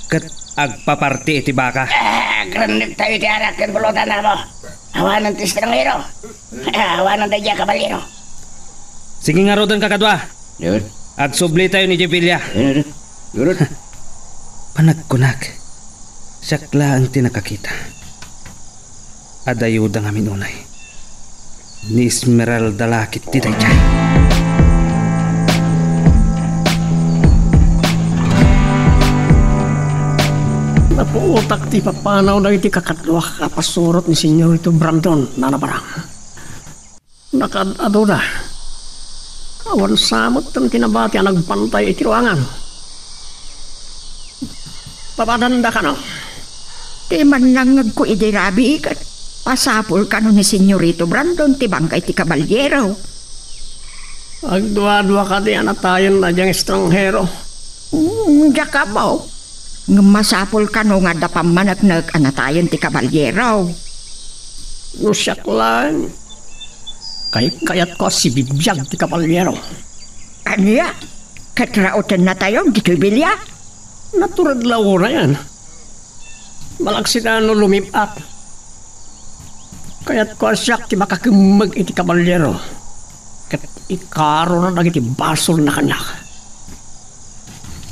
ket agpaparti iti baka. Ah, agrandektayo iti arak ken bulotan, amo. Awanen ti estranghero. Ah, awanen daydiay a kabalyero. Sige ngaruden, kakadua. Yun. Agsublitayo ni Jevilla. Yun, yun. Yun. Panagkunak, siak laeng ti nakakita. Adda ayuda ngamin unay. Ni Esmeralda la ketdi daydiay. Napuotak ti ipapanaw dagiti kakaduak a pasurot ni Senyorito Brandon, Nana Barang. Nakaad-adoda. Awan sa metten ti nabati a nagbantay iti ruangan. Papadanda kano. Ti mannangngegko idi rabii ket pasapul kano ni Senyorito Brandon ti bangkay ti kabalyero. Agduadua kadi a natayen daydiay a estranghero? Mm, diak ammo. Ngem masapul kano nga adda pammaneknek a natayen ti kabalyero. No siak laeng, kaykayatko a sibibiag ti kabalyero. Ania? Ket rautennatayon ditoy bilia? Natured la unayen. Malaksid a no lumib-ak, kayatko a siak ti makakemmeg iti kabalyero ket ikarona dagiti basolna kaniak.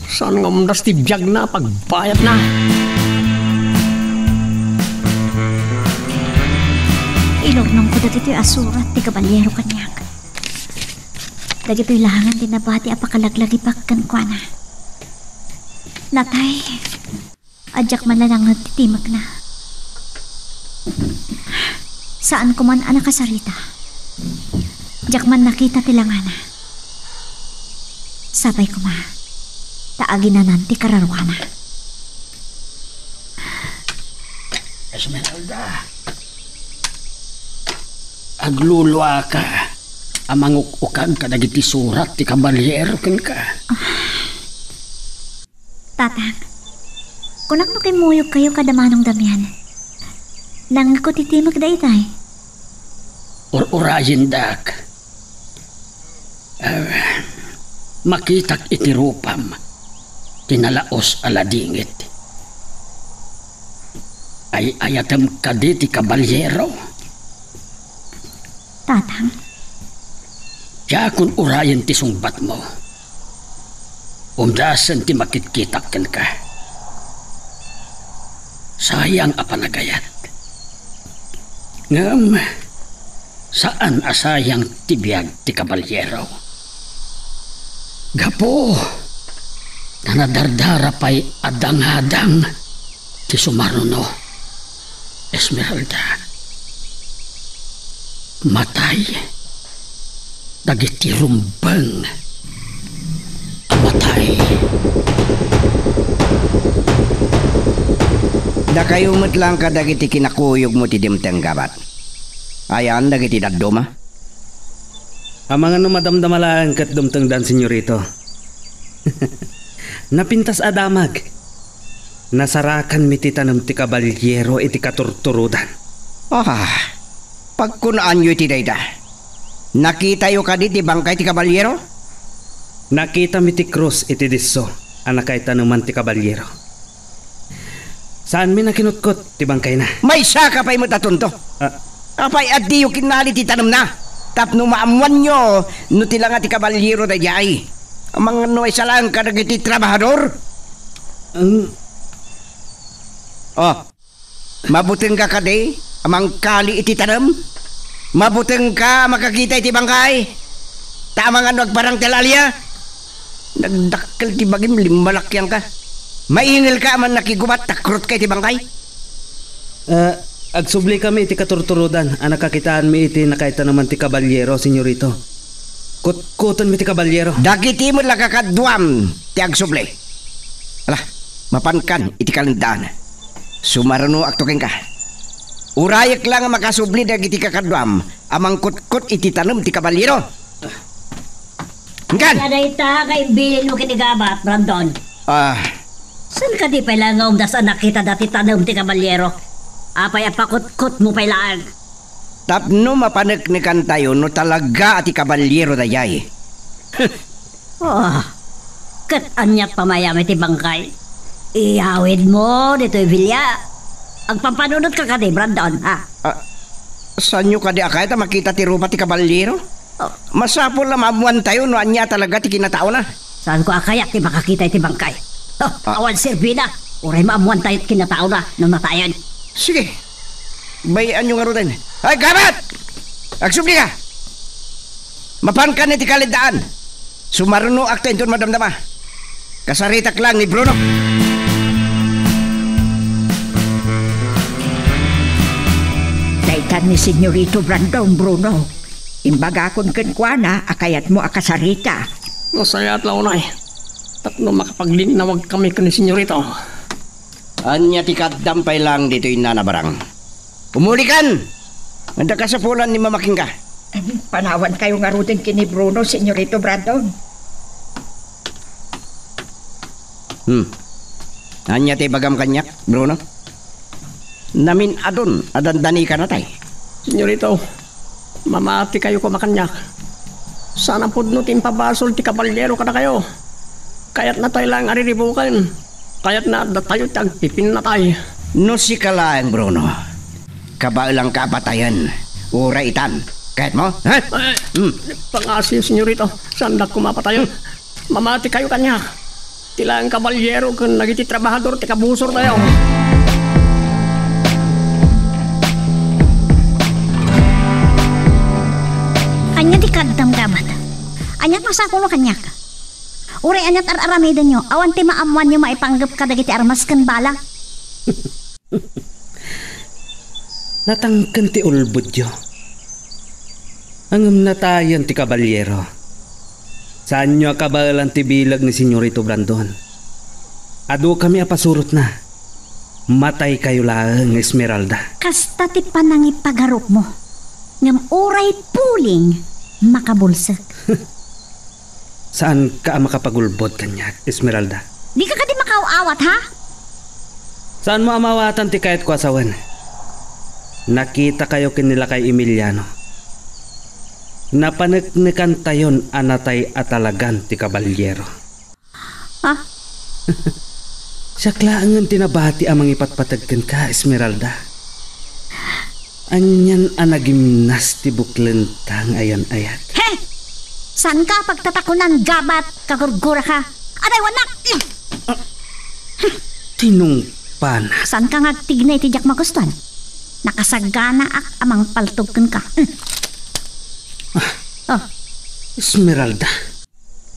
Saan nga umdas ti biagna a pagbayadna? Iluknongko dagitoy a surat ti kabalyero kaniak. Dagitoy laengen ti nabati a pakalaglagipak kenkuana. Natay, a diak man lanangen ti timekna. Saan koman a nakasarita. Diak man nakita ti langana. Sapay koma, ta aginanan ti kararuana. Esmeralda, agluluaka a manguk-ukag kadagiti surat ti kaballiero kenka. Tatang, kunak no kimmuyogkayo kada Manong Damian. Nangngegko ti timek daytay. Ur-urayendak. Ah, makitak iti rupam ti nalaos a ladingit. Ay-ayatem kadi ti kaballiero? Tatang. Diakon urayen ti sungbatmo. Umdasen ti makitkitak kenka. Sayang a panagayat. Ngem, saan a sayang ti biag ti kaballiero. Gapu ta nadardara pay a dangadang ti sumaruno, Esmeralda. Matay dagiti rumbeng a matay. Dakayo met lang kadagiti kinakuyogmo ti dimteng, Gabat. Ayan dagiti dadduma? Amangan no madamdama laeng ket dumtengdan, Senyorito. Napintas a damag. Nasarakanmi ti tanem ti kaballiero iti katurturodan. Ah, pagkunaanyo iti dayta. Nakitayo kadi ti bangkay ti kaballiero? Nakitami ti krus iti disso a nakaitaneman ti kaballiero. Saanmi nakinutkot ti bangkayna. Maysaka pay met a tunto. Ah. Apay a diyo kinnali ti tanemna? Tapno maammoanyo no ti langa ti kaballiero daydiay. Amangan no maysalaeng kadagiti trabahador? Ang Oh, mabutengka kadi a mangkali iti tanem? Mabutengka a makakita iti bangkay? Ta amangan no agparang ti al-alia? Nagdakkel ti bagim, limmalakianka. Maingelka a mannakigubat, takrutka iti bangkay? Ah, agsublikami iti katurturodan a nakakitaanmi iti nakaitaneman ti kaballiero, Senyorito. Kutkutenmi ti kaballiero. Dagiti met la kakaduam ti agsubli. Ala, mapankan iti kalendaan. Sumarunoakto kenka. Urayek la nga makasubli dagiti kakaduam a mangkutkot iti tanem ti kaballiero. Inkan! Kadayta nga imbilinmo ken ni Gabat, Brandon. Ah. Saan kadi pay la nga umdas a nakita dati tanem ti kaballiero? Apay a pakutkotmo pay laeng? Tapno mapaneknekantayo no talaga a ti kaballiero dayay. Oh, ket aniat pamayam iti bangkay? Iyawidmo ditoy bilia. Agpampanunotka kadi, Brandon, ha? Ah, saanyo kadi a kayat a makita ti rupa ti kaballiero? Oh. Masapul a maammoantayo no ania talaga ti kinataona. Saanko a kayat ti makakita iti bangkay. Oh, ah, awan serbina. Uray maammoantayo ti kinataona no natayen. Sige. Bay-anyo ngaruden. Ay, Gabat! Agsubli ka! Mapankan iti kalendaan. Sumarunoakto inton madamdama. Kasaritak lang ni Bruno. Daytan ni Senyorito Brandon, Bruno. Imbagakon kenkuana a kayatmo a kasarita. Nasayaat la unay. Tapno makapaglinawag kami ken ni Senyorito. Ania ti kaaddam pay lang ditoy, Nana Barang? Umulikan! Adda kasapulan ni mamakinka. Panawankayo ngaruden ken ni Bruno, Senyorito Brandon. Hmm. Ania ti ibagam kaniak, Bruno? Namin-adon a dandanikanatay. Senyorito, mamatikayo koma kaniak. Saan a pudno ti impabasol ti kaballiero kadakayo. Kayatnatayo laeng a riribuken. Kayatna a datayo ti agpipinnatay. No sika laeng, Bruno, kabaelanka a patayen, uray itan. Kayatmo? Ha? Eh, hmm. Pangngaasim, Senyorito. Saandak koma a patayen. Mamatikayo kaniak. Ti laeng kaballiero ken dagiti trabahador ti kabusortayo. Ania ti kaaddam, Gabat? Aniat masapulmo kaniak? Uray aniat ar-aramidenyo, awan ti maammoanyo maipanggep kadagiti armas ken bala. Natangken ti ulbodyo. Ngem natayen ti kabalyero. Saanyo a kabaelan ti bileg ni Senyorito Brandon. Adukami a pasurotna. Mataykayo laeng, Esmeralda. Kasta ti panangipagarupmo. Ngem uray puling, makabulsek. Saanka a makapagulbod kaniak, Esmeralda? Dika kadi makaaw-awat, ha? Saanmo a maawatan ti kayatko a sawen? Nakitakayo ken ni lakay Emiliano. Napaneknekantayon a natay a talagan ti kabalyero. Ah? Siak laengen ti nabati a mangipatpateg kenka, Esmeralda. Anian a nagimnas ti buklenta nga ayan-ayat. He! Saanka a pagtatakonan, gabat, kagurguraka? Adaywannak! Tinungpana. Saanka nga agtigna iti diak magustuan? Nakasaganaak a mangpaltog kenka. Oh. Esmeralda.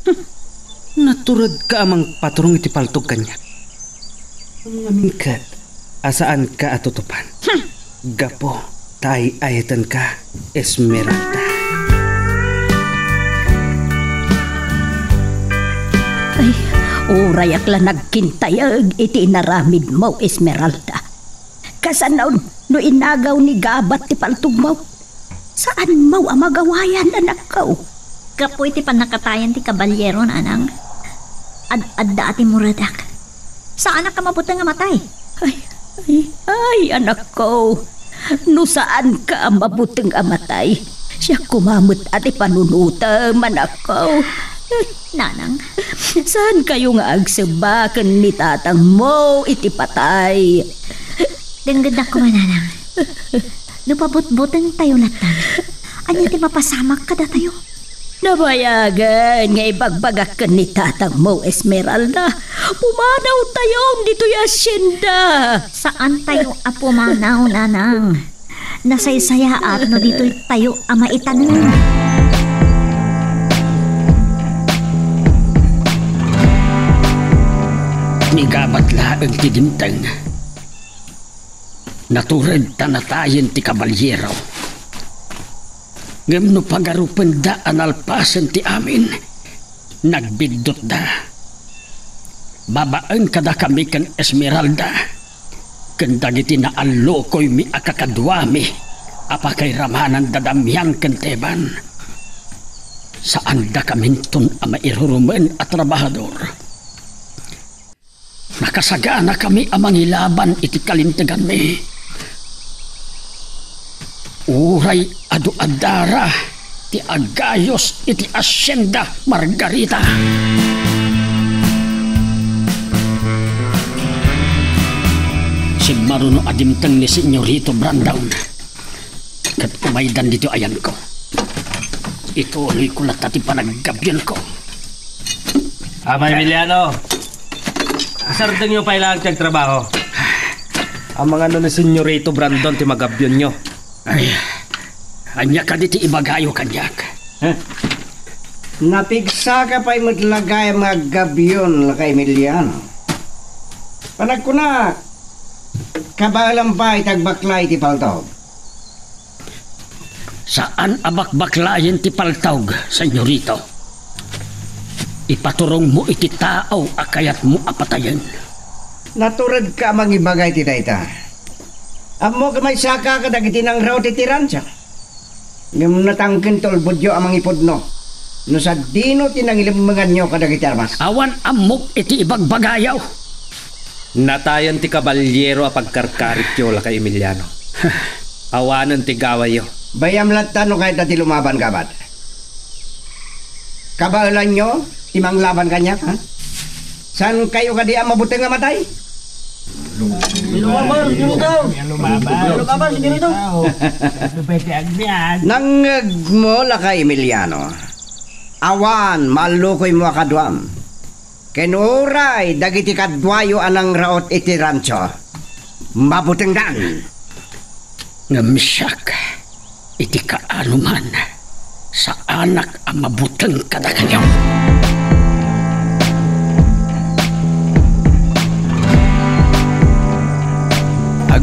Hmm. Naturedka a mangpaturong iti paltog kaniak. Ngamin ket a saanka a tutupan. Hmm. Gapu ta ay-ayatenka, Esmeralda. Ay, urayak la nagkintayeg iti inaramidmo, Esmeralda. Kasano no inagaw ni gabat ti paltogmo? Saanmo a magawayan, anakko? Gapu iti pannakatayan ti kabalyero, nanang. Ad-adda a timmuredak. Saanak a mabuteng a matay. Ay, ay, ay, anakko. No saanka a mabuteng a matay, siak koma met a ti panunotem, anakko. Nanang. Saankayo nga agsebba ken ni tatangmo iti patay? Denggennak koma, nanang. No pabutbutengtayo latta, ania ti mapasamak kadatayo? Nabayagen nga ibagbagak ken ni tatangmo, Esmeralda. Pumanawtayon ditoy hacienda. Saantayo a pumanaw, nanang. Nasaysayaat no ditoy tayo a maitanem. Ni gabat laeng ti dimteng. Natured ta natayen ti kabalyero. Ngem no pagarupenda a nalpasen ti amin, nagbiddutda. Babaen kadakami ken Esmeralda, ken dagiti naallukoymi a kakaduami a pakairamana da Damian ken Teban, saandakaminton a mairurumen a trabahador. Nakasaganakami a mangilaban iti kalinteganmi. Uray adu a dara ti agayos iti Hacienda Margarita. Simmaruno a dimteng ni Senyorito Brandon. Ket umaydan ditoy ayanko. Ituloyko latta ti panaggabyonko. Ama Emiliano, isardengyo pay laeng ti agtrabaho. Amangan no ni Senyorito Brandon ti magabyonyo. Ay, ania kadi ti ibagayo kaniak? Huh? Napigsaka pay met la gayam nga aggabyon, Laka Emiliano. Panagkunak, kabaelam pay ti agbaklay ti paltog. Saan a bakbaklayen ti paltog, Senyorito. Ipaturongmo iti tao a kayatmo a patayen. Naturedka a mangibaga iti dayta. Ammok a maysaka kadagiti nangraw ti tiransa. Ngem natangken ti ulbodyo a mangipudno no sadino ti nangilemmenganyo kadagiti armas. Awan ammok iti ibagbagayo. Natayen ti kabalyero a pagkarkarityo, Laka Emiliano. Awanen ti gawayo. Bayam latta no kayatda ti lumaban, gabat. Kabaelanyo ti manglaban kaniak, ha? Saankayo kadi a mabuteng a matay? Lumaban, senyorito! Lumaban, senyorito! Nangngegmo, Laka Emiliano. Awan maallukoymo a kaduam. Ken uray dagiti kaduayo a nangraot iti rancho, mabutengdan. Ngem siak, iti kaanoman, saanak a mabuteng kadakayo.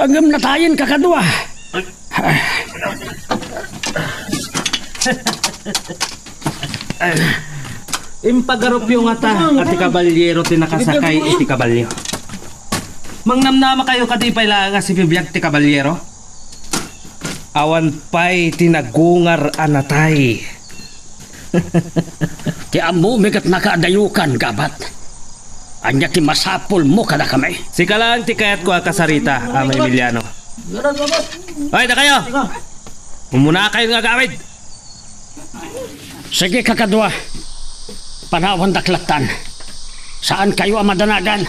Ngem natayen, kakadua. Impagarupyo ngata a ti kabalyero ti nakasakay iti kabalyo. Mangnamnamakayo kadi pay laeng a sibibiag ti kabalyero? Awan pay ti nagungar a natay. Ti ammomi ket nakaadayokan, Gabat. Ania ti masapulmo kadakami? Sika laeng ti kayatko a kasarita, Ama Emiliano. Ay, dakayo! Umunakayon nga agawid! Sige, kakadua. Panawandak lattan. Saankayo a madanagan.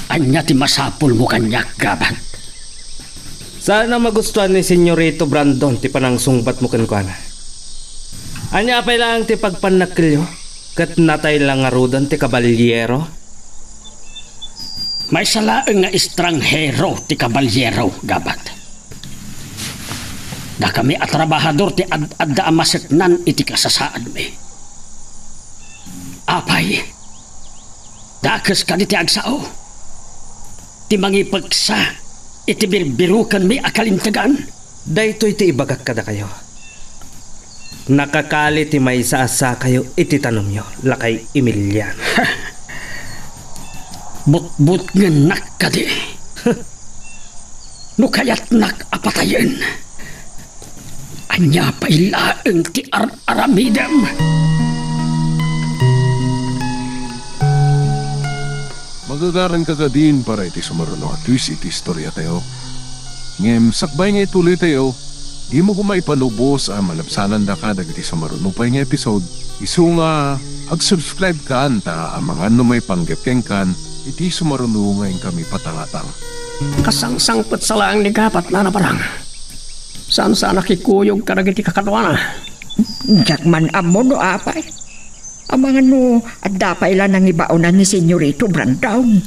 Ania ti masapulmo kaniak, Gabat? Saan a magustuan ni Senyorito Brandon ti panangsungbatmo kenkuana. Ania pay laeng ti pagpannakkelyo? Ket natay la ngaruden ti kabalyero? Maysa laeng nga estranghero ti kabalyero, Gabat. Dakami a trabahador ti ad-adda a maseknan iti kasasaadmi. Apay, dakes kadi ti agsao ti mangipeksa iti birbirukenmi a kalintegan? Daytoy ti ibagak kadakayo. Nakakali ti maysa a sakayo iti tanemyo, Lakay Emiliano. Butbutngennak kadi? No kayatnak a patayen, ania pay laeng ti ar-aramidem? Magagaran ka kadin para iti sumaruno a twist iti istoriatayo. Ngem sakbay nga ituloytayo, dimo koma ipalubos a malabsanandaka dagiti sumaruno pay nga episode, isu nga ag-subscribe kan ta amangan no maipanggep kenkan iti sumaruno nga inkami patangatang. Kasangsangpet sa laeng ni Gabat, Nana Barang. Saan-saan a kikuyog kadagiti kakaduana. Diak man ammo no apay. Amangan no adda pay la nangibaonan ni Senyorito Brandon.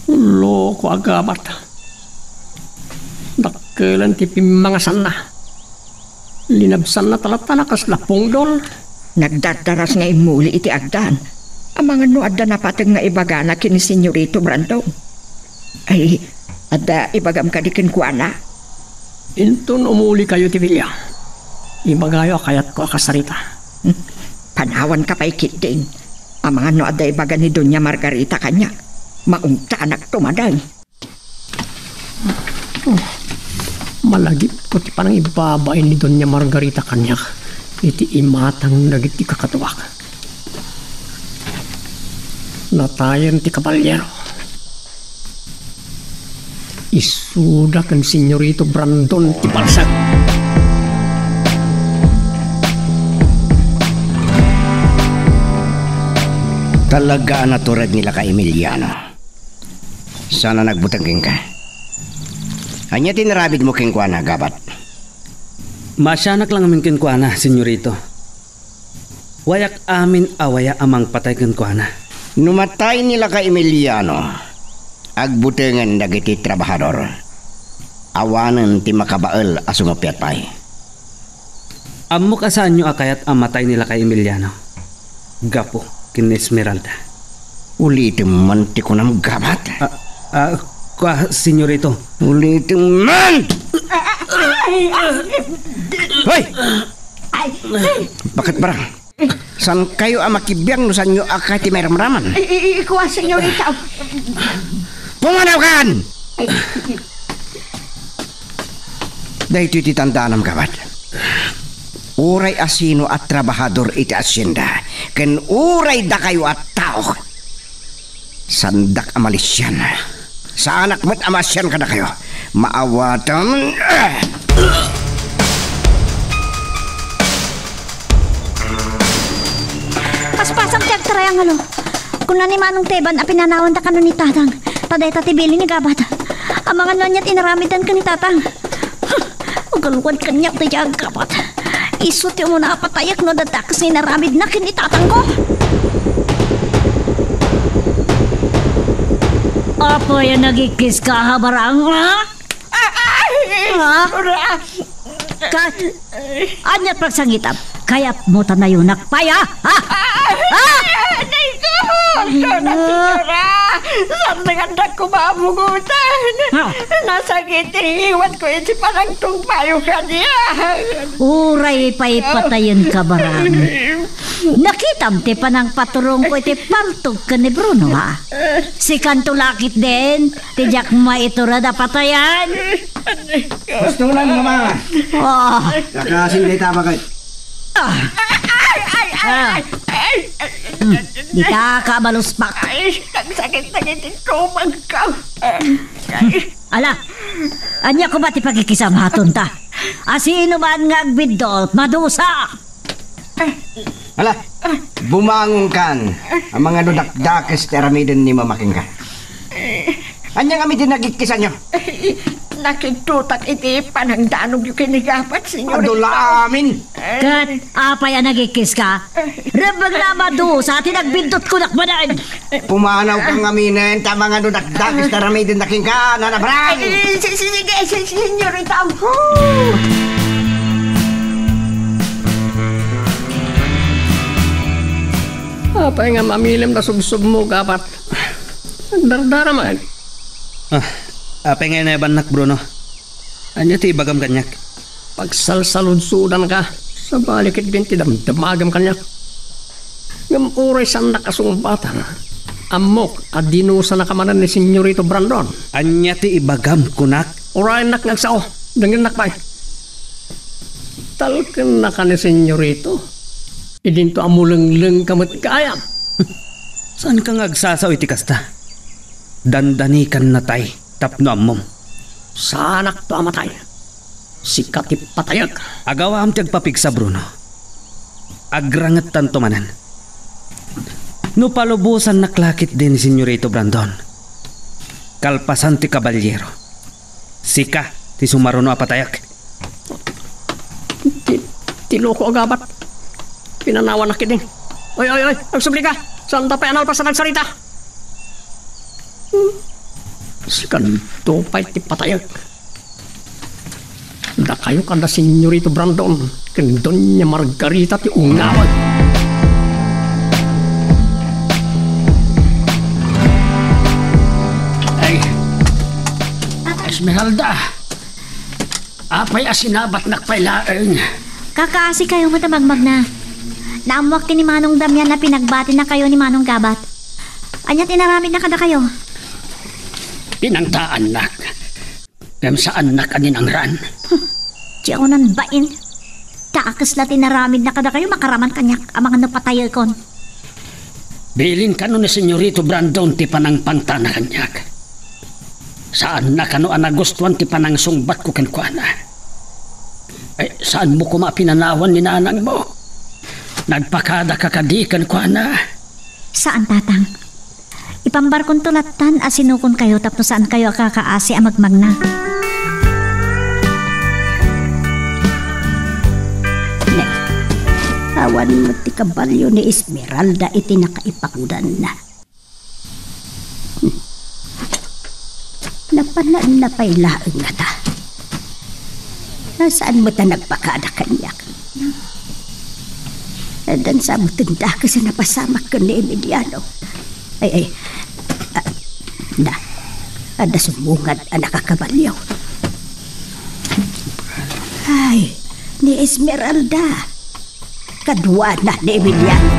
Loko a Gabat. Dakkelen ti pimmangasanna. Linabsanna talatta na kasla pungdol. Nagdardaras nga immuli iti agdan. Amangan no adda napateg nga ibagana ken ni Senyorito Brandon. Ay, adda ibagam kadi kenkuana? Inton umulikayo ti bilia, ibagayo a kayatko a kasarita. Hmm, panawanka pay ketdin. Amangan no adda ibaga ni Doña Margarita kaniak, maungtanakto manen. Oh, malagipko ti panangibabain ni Doña Margarita kaniak iti imatang dagiti kakaduak. Natayen ti kabalyero. Isuda ken Senyorito Brandon ti palsak. Talaga a natured ni Lakay Emiliano. Saan a nagbuteng kenka. Ania ti inaramidmo kenkuana, Gabat? Maasianak la ngamin kenkuana, Senyorito. Wayak amin a waya a mangpatay kenkuana. No matay ni Lakay Emiliano, agbutengen dagiti trabahador. Awanen ti makabael a sumuppiat pay. Ammok a saanyo a kayat a matay ni Lakay Emiliano, gapu ken ni Esmeralda. Ulitem man ti kunam, Gabat. Ah, ah, kua, Senyorito. Ulitem man! Ay, ay, ay. Hoy! Ay, ay. Bakit, Barang? Saankayo a makibiang no saanyo a kayat ti mairamraman? Ay, ay, ay, kua, Senyorita. Pumanawkan! Daytoy ti tandaanam, Gabat. Uray asino a trabahador iti asienda, ken uray dakayo a tao, saandak a malisian. Saanak met a maasian kadakayo. Maawatam. Paspasam ti agtriangulo. Kuna ni Manong Teban a pinanawanda kano ni Tatang. Ta dayta ti bilin ni Gabat. Amangan no ania ti inaramiddan ken ni Tatang. Agalwad kaniak daydiay a Gabat. Isu ti umuna a patayek no adda dakes nga inaramidna ken ni Tatangko. Apay a nagikkiska, ha, Barang, ha? Ay! Ha? Ka-, ania ti pagsangitam? Kayatmo ta nayonak pay, ha? Ha? Ay! Ha? Aray ko! Ay, Dona na. Señora! Saan nga adda koma a bugotan? Ha? Nasakit ti ngiwatko iti panangtungpayo kaniak. Uray pay patayenka, Barang. Nakitam ti panangpaturongko iti paltog ken ni Bruno, ha? Sikanto la ketdin ti diak maiturod a patayan. Gusto lang naman. Oh. Lakasin dayta, bakit? Ah. Ay, ay, ay, Ah. ay, ay, ay. Hmm. Dita ka maluspak. Ay, nagsakit-sakit iti tumagko. Ay. Ala, ania koma ti pakikisamatonta? Asino man nga agbiddut, madusa! Ala, bumangonkan. Amangan no dakdakes ti aramiden ni Mama kenka. Ania ngamin ti nagikkisanyo? Nakidtotak iti panangdanogyo ken ni Gabat, senyorita. Adu la amin. Ket apay a nagikkiska? Rebbeng la a madusa ti nagbiddutko nak manen. Pumanawka ngaminen, ta mangano dakdakes ti aramidenda kenka, Nana Brang. Eh, si-, si-, sige, si-, senyorita. Apay nga mamilem da subsubmo, Gabat? Agdardara man. Ah, apay nga inayabannak, Bruno? Ania ti ibagam kaniak? Pagsalsaludsodanka, sabali ketdin ti damdamagam kaniak. Ngem uray saannak a sungbatan, ammok a dinusanaka manen ni Senyorito Brandon. Ania ti ibagam, kunak? Urayennak nga agsao, dengngennak pay. Talkennaka ni Senyorito. Idinto a mulenglengka met gayam. Saanka nga agsasao iti kasta? Dandanikan natay tapno ammom. Saanakto a matay. Sika ti patayek. Agawam ti agpapigsa, Bruno. Agrangettanto manen. No palubosannak la ketdi ni Senyorito Brandon, kalpasan ti kabalyero, sika ti sumaruno a patayek. Ti, ti loko a Gabat. Pinanawannak ketdin. Oy, oy, oy, agsublika. Saanta pay a nalpasan agsarita. Hmm. Sikanto pay ti patayek. Dakayo kada Senyorito Brandon ken Doña Margarita ti ungawek. Ay, Esmeralda. Apay a sinabatnak pay laeng? Kakaasikayo met a magmagna. Naammoak ti ni Manong Damian a pinagbatinakayo ni Manong Gabat. Ania ti inaramidna kadakayo? Pinangtaannak. Ngem saannak a dinangran. Diak unay bain. Dakes la ti inaramidna kadakayo, makaraman kaniak amangan no patayekon. Bilin kano ni Senyorito Brandon ti panangpangtana kaniak. Saanna kano a nagustuan ti panangsungbatko kenkuana. Ay, saanmo koma a pinanawan ni nanangmo? Nagpakadaka kadi kenkuana? Saan, Tatang. Ipambarkonto lattan a sinukonkayo tapno saankayo a kakaasi a magmagna. Ne, awan met ti kabalio ni Esmeralda iti nakaipakudanna. Napananna pay laeng ngata. Saan met a nagpakada kaniak? Addan sa met ti dakes a napasamak ken ni Emiliano. Ay, ay. Ah, da. Adda sumungad a nakakabalio. Ay, ni Esmeralda. Kaduana ni Emiliano.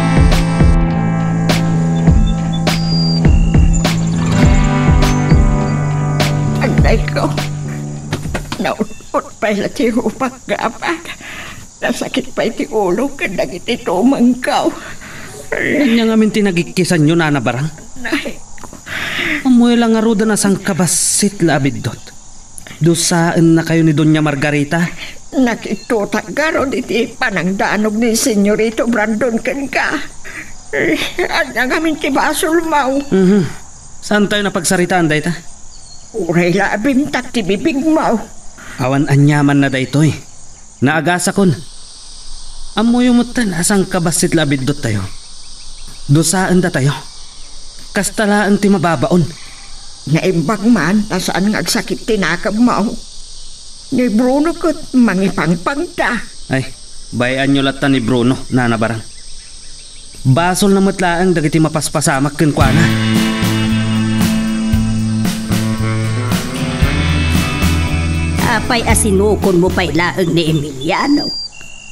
Agdayko. Naut-, Pay la ti rupak, Gabat. Nasakit pay ti ulo ken dagiti tumengko. Ania ngamin ti nagikkisanyo, Nana Barang? Nay. Ammoyo la ngaruden a sangkabassit la a biddut. Dusaennakayo ni Doña Margarita? Nakidtotak ngarud iti panangdanog ni Senyorito Brandon kenka. Eh, ania ngamin ti basolmo? Mhm. Saantayo napagsaritaan dayta? Uray la a bimtak ti bibigmo. Awan aniamanna daytoy. Naagasakon. Ammoyo metten a sangkabassit la a bidduttayo. Dusaendatayo. Kasta laeng ti mababaon. Naimbag man ta saan nga agsakit ti nakemmo. Ni Bruno ket mangipangpangda. Ay, bay-anyo latta ni Bruno, Nana Barang. Basolna met laeng dagiti mapaspasamak kenkuana. Apay a sinukonmo pay laeng ni Emiliano?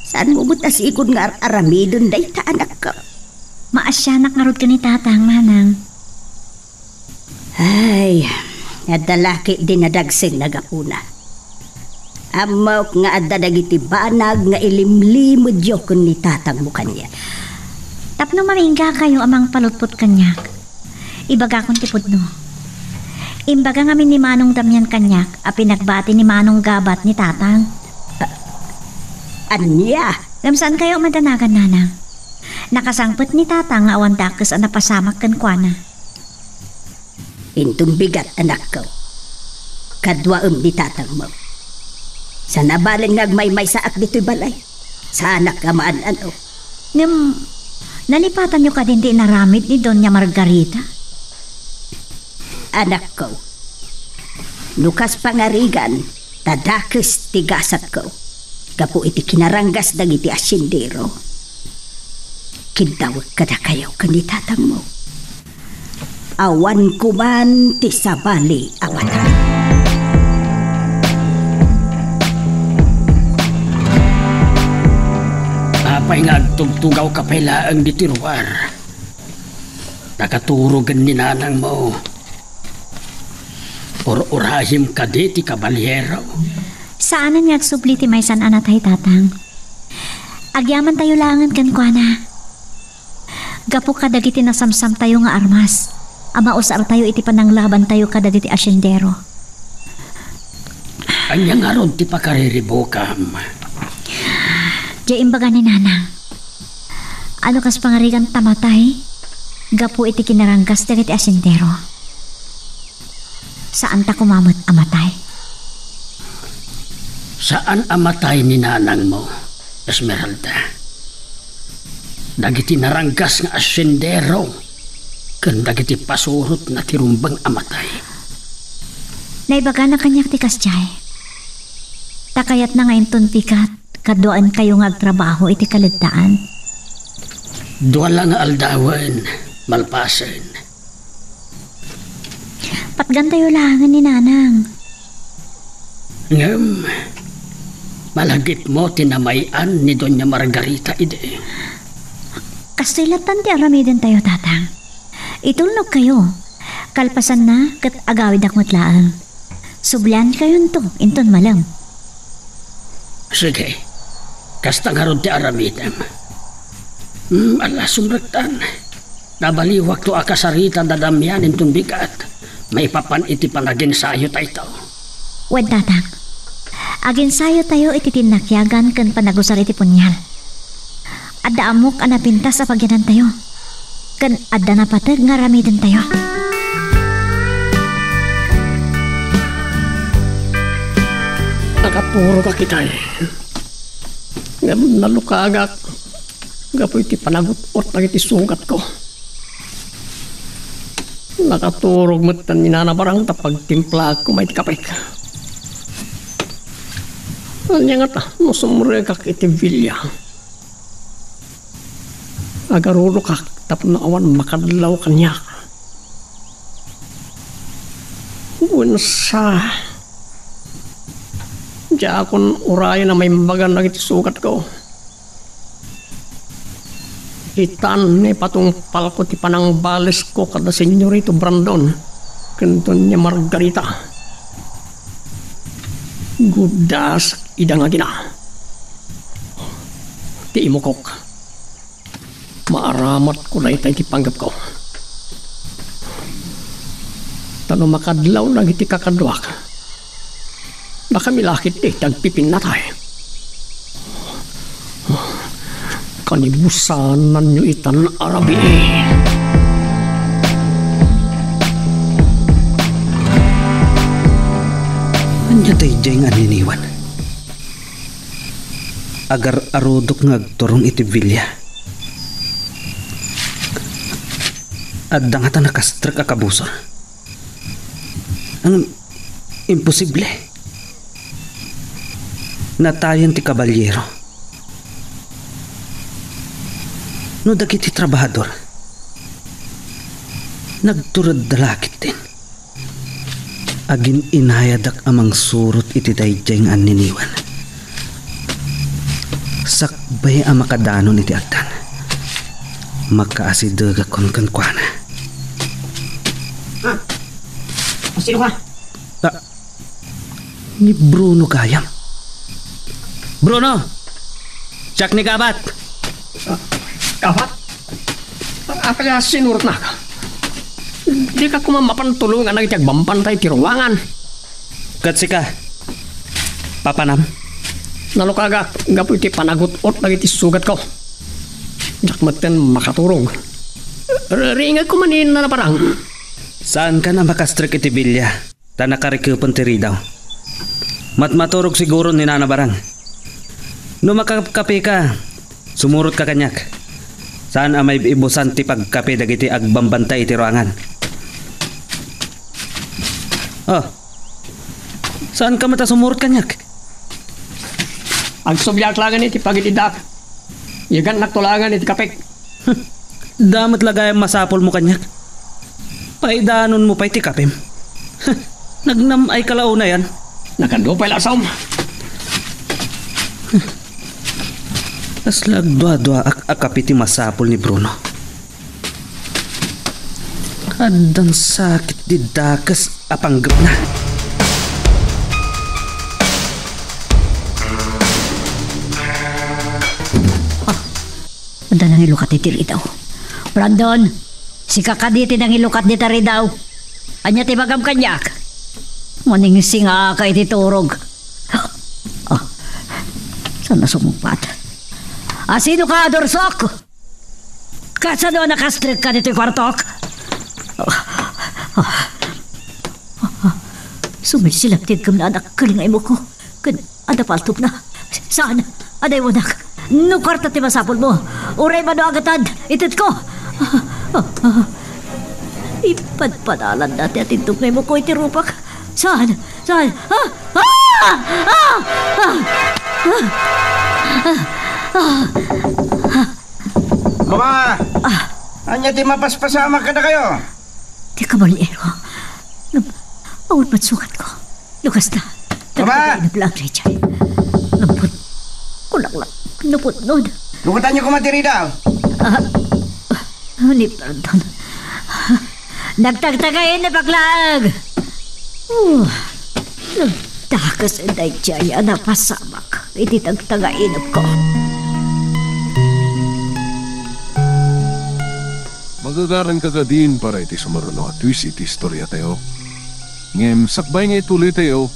Saanmo met a sikon nga ar-aramiden dayta, anakko? Maasianak ngarud ken ni Tatang, Manang. Ay, adda la ketdi nadagsengna gapuna. Ammok nga adda dagiti banag nga ilimlimedyo ken ni tatangmo kaniak. Tapno maminggakayo a mangpalutpot kaniak, ibagakon ti pudno. Imbaga ngamin ni Manong Damian kaniak a pinagbati ni Manong Gabat ni Tatang. A-, ania? Ngem saankayo a madanagan, Nanang. Nakasangpet ni Tatang nga awan dakes a napasamak kenkuana. Inton bigat, anakko. Kaduaem ni tatangmo. Saan a balen nga agmaymaysaak ditoy balay. Saanak a maan-ano. Ngem, nalipatanyo kadin ti inaramid ni Doña Margarita? Anakko, no kas pangarigan, ta dakes ti gasatko gapu iti kinaranggas dagiti asiendero. Kiddawek kadakayo ken ni tatangmo. Awan koman ti sabali a matay. Apay nga agtugtugawka pay laeng ditoy ruar? Nakaturogen ni nanangmo. Ur-urayem kadi ti kabalyero? Saanen nga agsubli ti maysan a natay, Tatang. Agyamantayo laengen kenkuana. Gapu kadagiti nasamsamtayo nga armas a mausartayo iti pananglabantayo kadagiti asiendero. Ania ngarud ti pakariribukam? Diay imbaga ni Nanang. Ano kas pangarigan ta matay gapu iti kinaranggas dagiti asiendero? Saanta koma met a matay. Saan a matay ni nanangmo, Esmeralda. Dagiti naranggas nga asiendero ken dagiti pasurotna ti rumbeng a matay. Naibagana kaniak ti kasdiay. Ta kayatna nga inton bigat, kaduaenkayo nga agtrabaho iti kaleddaan. Dua la nga aldawen malpasen. Patgantayo laengen ni Nanang. Ngem, malagipmo ti namay-an ni Doña Margarita idi. Kastoy lattan ti aramidentayo, Tatang. Itulnogkayo. Kalpasanna, ket agawidak met laeng. Subliankayonto inton malem. Sige, kasta ngarud ti aramidem. Hmm, ala, sumrektan. Nabaliwakto a kasaritan da Damian inton bigat. Maipapan iti panaginsayotayto. Wen, Tatang. Aginsayotayo iti tinnakiagan ken panagusar iti punial. Adda ammok a napintas a pagyanantayo, ken adda napateg nga aramidentayo. Nakaturogak itay. Ngem nalukagak gapu iti panagut-ot dagiti sugatko. Nakaturog met ni Nana Barang ta pagtimplaak koma iti kapek. Ania ngata no sumrekak iti bilia? Agarurokak tapno awan makadlaw kaniak. Wensa, diakon urayen a maimbagan dagiti sugatko. Itan, ipatungpalko ti panangbalesko kada Senyorito Brandon ken Doña Margarita. Guddas ida nga agina ti imukok. Maaramatko dayta iti panggepko. Ta no makadlaw dagiti kakaduak, dakami la ketdi ti agpipinnatay. Kanibusananyo itan a rabii. Ania daydiay nga anniniwan? Agar-arudok nga agturong iti bilia. Adda ngata nakastrek a kabusor. Ang imposible. Natayen ti kabalyero. No dagiti trabahador, nagturedda la ketdin. Agin-inayadak a mangsurot iti daydiay nga anniniwan. Sakbay a makadanon iti addan, makaasidegakon kenkuana. Ah, sino ka? Ah, ni Bruno gayam. Bruno! Siak ni Gabat! Ah, Gabat? Apay a sinurotnak? Dika koma mapan tulongan dagiti agbambantay ti ruangan. Ket sika, papanam? Nalukagak gapu iti panagut-ot dagiti sugatko. Diak metten makaturog. R-, ringegko manen a naparang. Saankan a makastrek iti bilia, ta nakarikepen ti ridaw. Matmaturog siguro ni Nana Barang. No makapkapeka, sumurotka kaniak. Saan a maib-ibusan ti pagkape dagiti agbambantay iti ruangan. Oh, saanka met a sumurot kaniak? Agsubliak laengen iti pagid-iddaak. Yegannakto laengen iti kapek. Damo met la gayam masapulmo kaniak. Paidanonmo pay ti kapem. Nagnam-ayka la unayan. Nagadu pay la asaom. Kasla agduaduaak a kape ti masapul ni Bruno. Addan sakit ti dakes a panggepna. Adda nangilukat iti ridaw. Brandon, sika kadi ti nangilukat dita ridaw. Ania ti ibagam kaniak? Maningsingaaka iti turog. Ah, saan a sumungbat? Asinoka, Dorsok? Kasano a nakastrekka ditoy kuartok? Ah, ah, ah, sumilsilak ti iggemna a dakkel nga imukko. Ken adda paltopna. Saan? Adaywanak. No kuarta ti masapulmo, uray mano a gatad, itedko. Ah, ah, ah. Ipadpadalanna ti atindog nga imukko iti rupak. Saan? Saan? Ah! Ah! Ah! Ah! Ah! Ah! Ah! Mama! Ah! Ania ti mapaspasamak kadakayo? Ti kabalero. Ngem, awan met sugatko. Lukas na. Mama! Nagtagtagay na pala ang Richard. Ngem, kulang lang. Naputnod. Lukatanyo koma ti ridaw. Ah, ah, ni pardon. Nagtagtagay na paglaag. Oh, nagdakas daydiay a napasamak iti tagtagainepko. Magagaranka kadin para iti sumaruno a twist iti istoriatayo. Ngem sakbay nga ituloytayo,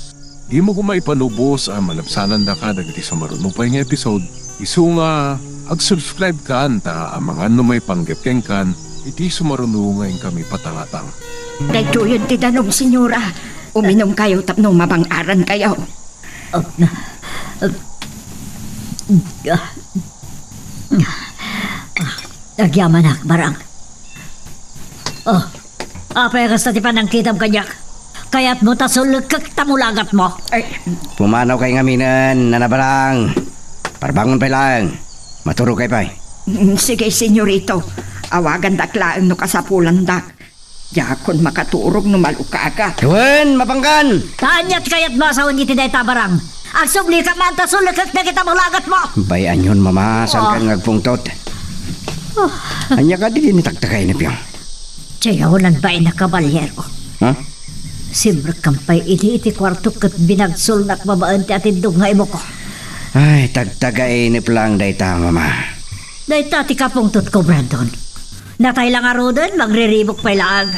dimo koma ipanubos a malabsanandaka dagiti sumaruno pay nga episode, isu nga ag-subscribe kan ta amangan no maipanggep kenkan iti sumaruno nga inkami patangatang. Daytoyen ti danum, Senyora. Uminumkayo tapno mabang-arankayo. Ah, ah, ah, ah, agyamanak, Barang. Oh, apay a kasta ti panangkitam kaniak? Kayatmo ta sulekkek ta mulagatmo? Ay, pumanawkay ngaminen, Nana Barang. Parbangon pay laeng. Maturogkay pay. Mm, sige, senyorito. Awagandak laeng no kasapulandak. Diakon makaturog no malukagak. Wen, mapangkan! Ta ania ti kayatmo a sawen iti dayta, Barang? Agsublika man ta sulekkek dagita mulagatmo! Bay-anyon, Mama, saankan nga agpungtot. Ah. Ania kadi ti natagtagainepyo? Diay awanan bain a kabalyero. Ha? Simrekkan pay idi iti kuartok ket binagsolnak babaen ti atindog nga imuko. Ay, tagtagainep lang dayta, Mama. Dayta ti kapungtotko, Brandon. Natay la ngaruden, magriribuk pay laeng.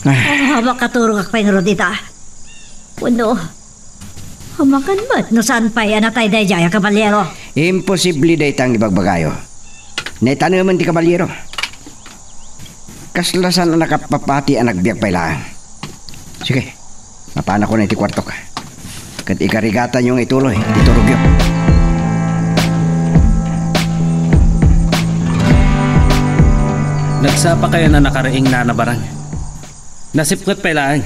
Ah. Ah, makaturogak pay ngarud ita. Wenno, amangan met no saan pay a natay daydiay a kabalyero. Imposible dayta nga ibagbagayo. Naitanemen ti kabalyero. Kasla saan a nakapapati a nagbiag pay laeng. Sige. Mapanakon iti kuartok. Ket igarigatanyo nga ituloy ti turogyo. Nagsapakayon a nakariing, Nana Barang. Nasipnget pay laeng.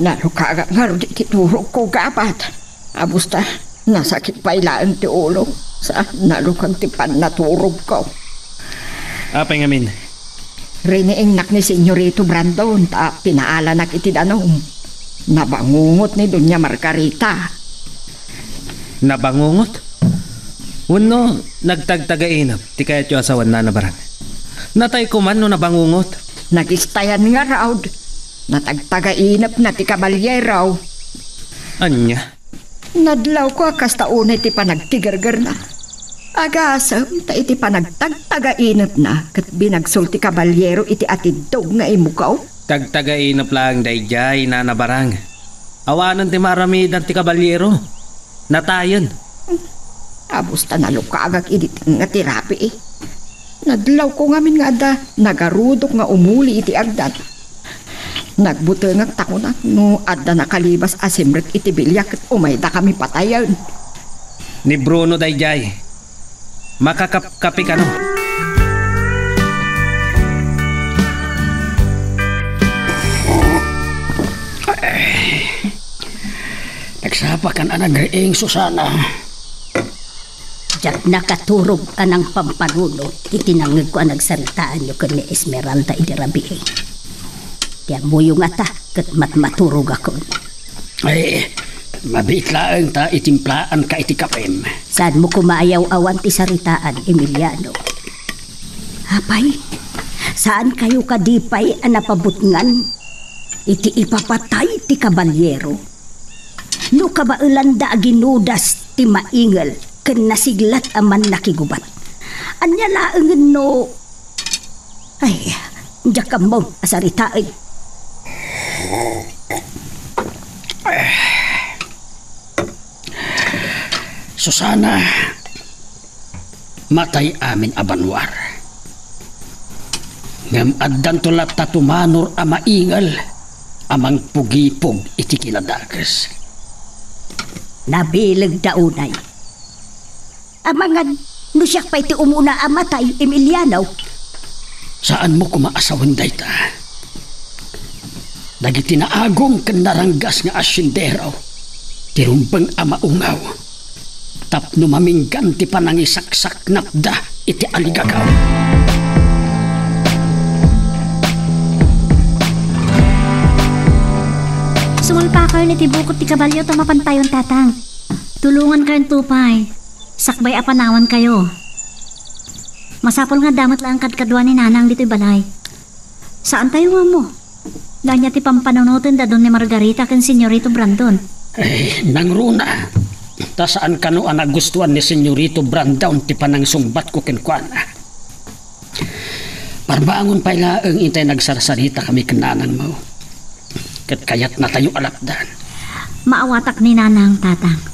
Nalukagak ngarud iti turogko, gabat. Abusta, nasakit pay laeng ti ulok. Sa, nalukag ti pannaturogko. Apay ngamin? Riniingnak ni Senyorito Brandon ta pinaalanak iti danum. Nabangungot ni Doña Margarita. Nabangungot? Wenno, nagtagtagainep ti kayatyo a sawen, Nana Barang? Natay koman no nabangungot. Nagistayan ngarud. Natagtagainepna ti kabalyero. Ania? Nadlawko a kasta unay ti panagtigergerna. Agasem ta iti panagtagtagainepna ket binagsol ti kabalyero iti atindog nga imuko. Tagtagainep laeng daydiay, Nana Barang. Awanen ti maaramidan ti kabalyero. Natayen. Abusta, nalukagak idi tengnga ti rabii. Nadlawko ngamin nga adda nagarudok nga umuli iti agdan. Nagbutengak ta kunak no adda nakalibas a simrek iti bilia ket umaydakami patayen. Ni Bruno daydiay. Makakapkape kano? Ay, nagsapakan a nagriing, Susana. Diak nakaturog a nangpampanuno iti nangngegko a nagsaritaanyo ken ni Esmeralda idi rabii. Ti ammoyo ngata ket matmaturogakon. Ay, mabiit laeng ta itimplaanka iti kapem. Saanmo koma a yaw-awan ti saritaan, Emiliano? Apay, saankayo kadi pay a napabutngan iti ipapatay ti kabalyero? No kabaelanda a ginudas ti maingel ken nasiglat a mannakigubat, ania laengen no... Ay, diak ammo a saritaen. Susana, matay amin a banwar. Ngem addanto latta tumanor a maingel a mangpugipog iti kinadakes. Nabilegda unay. Amangan no siak pay ti umuna a matay, Emiliano. Saanmo koma a sawen dayta. Dagiti naagum ken naranggas nga asiendero ti rumbeng a maungaw tapno maminggan ti panangisaksaknapda iti aligagaw. Sumulpakayon iti bukod ti kabalio ta mapantayon, Tatang. Tulongankayon to pay. Sakbay a panawankayo. Masapul nga adda met laeng kadkadua ni Nanang ditoy balay. Saantayo nga ammo no ania ti pampanunotenda don ni Margarita ken Señorito Brandon. Ay, nangruna. Ta saan kano a nagustuan ni Señorito Brandon ti panangsungbatko kenkuana. Parbangon pay laeng intay nagsarsaritakami ken nanangmo. Ket kayatnatayo a lapdan. Maawatak ni Nanang, Tatang.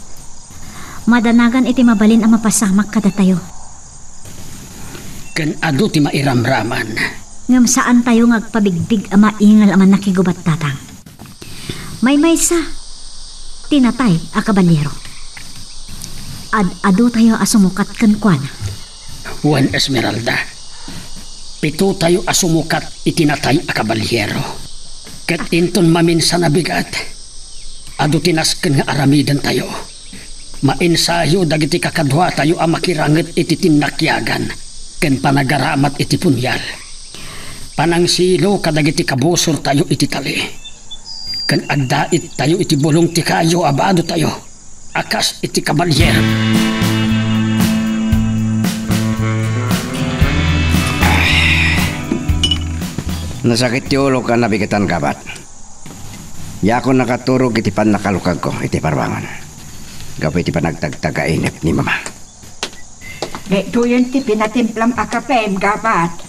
Madanagan iti mabalin a mapasamak kadatayo. Ken adu ti mairamraman. Ngem saantayo nga agpabigdig a maingel a mannakigubat, Tatang. Maymaysa ti natay a kabalyero. Ad-adutayo a sumukat kenkuana. Wen, Esmeralda, pitotayo a sumukat iti natay a kabalyero. Ket inton maminsan a bigat, adu ti nasken nga aramidentayo. Mainsayo dagiti kakaduatayo a makiranget iti tinnakiagan ken panagaramat iti punyal. Panangsilo kadagiti kabusortayo iti tali, ken agdaittayo iti bulong ti kayo a badotayo a kas iti kabalyer. Nasakit ti ulok a nabigatan, Gabat. Diakon nakaturog iti pannakalukagko iti parbangon gapu iti panagtagtagainep ni Mama. Daytoyen ti pinatimplam a kapem, Gabat.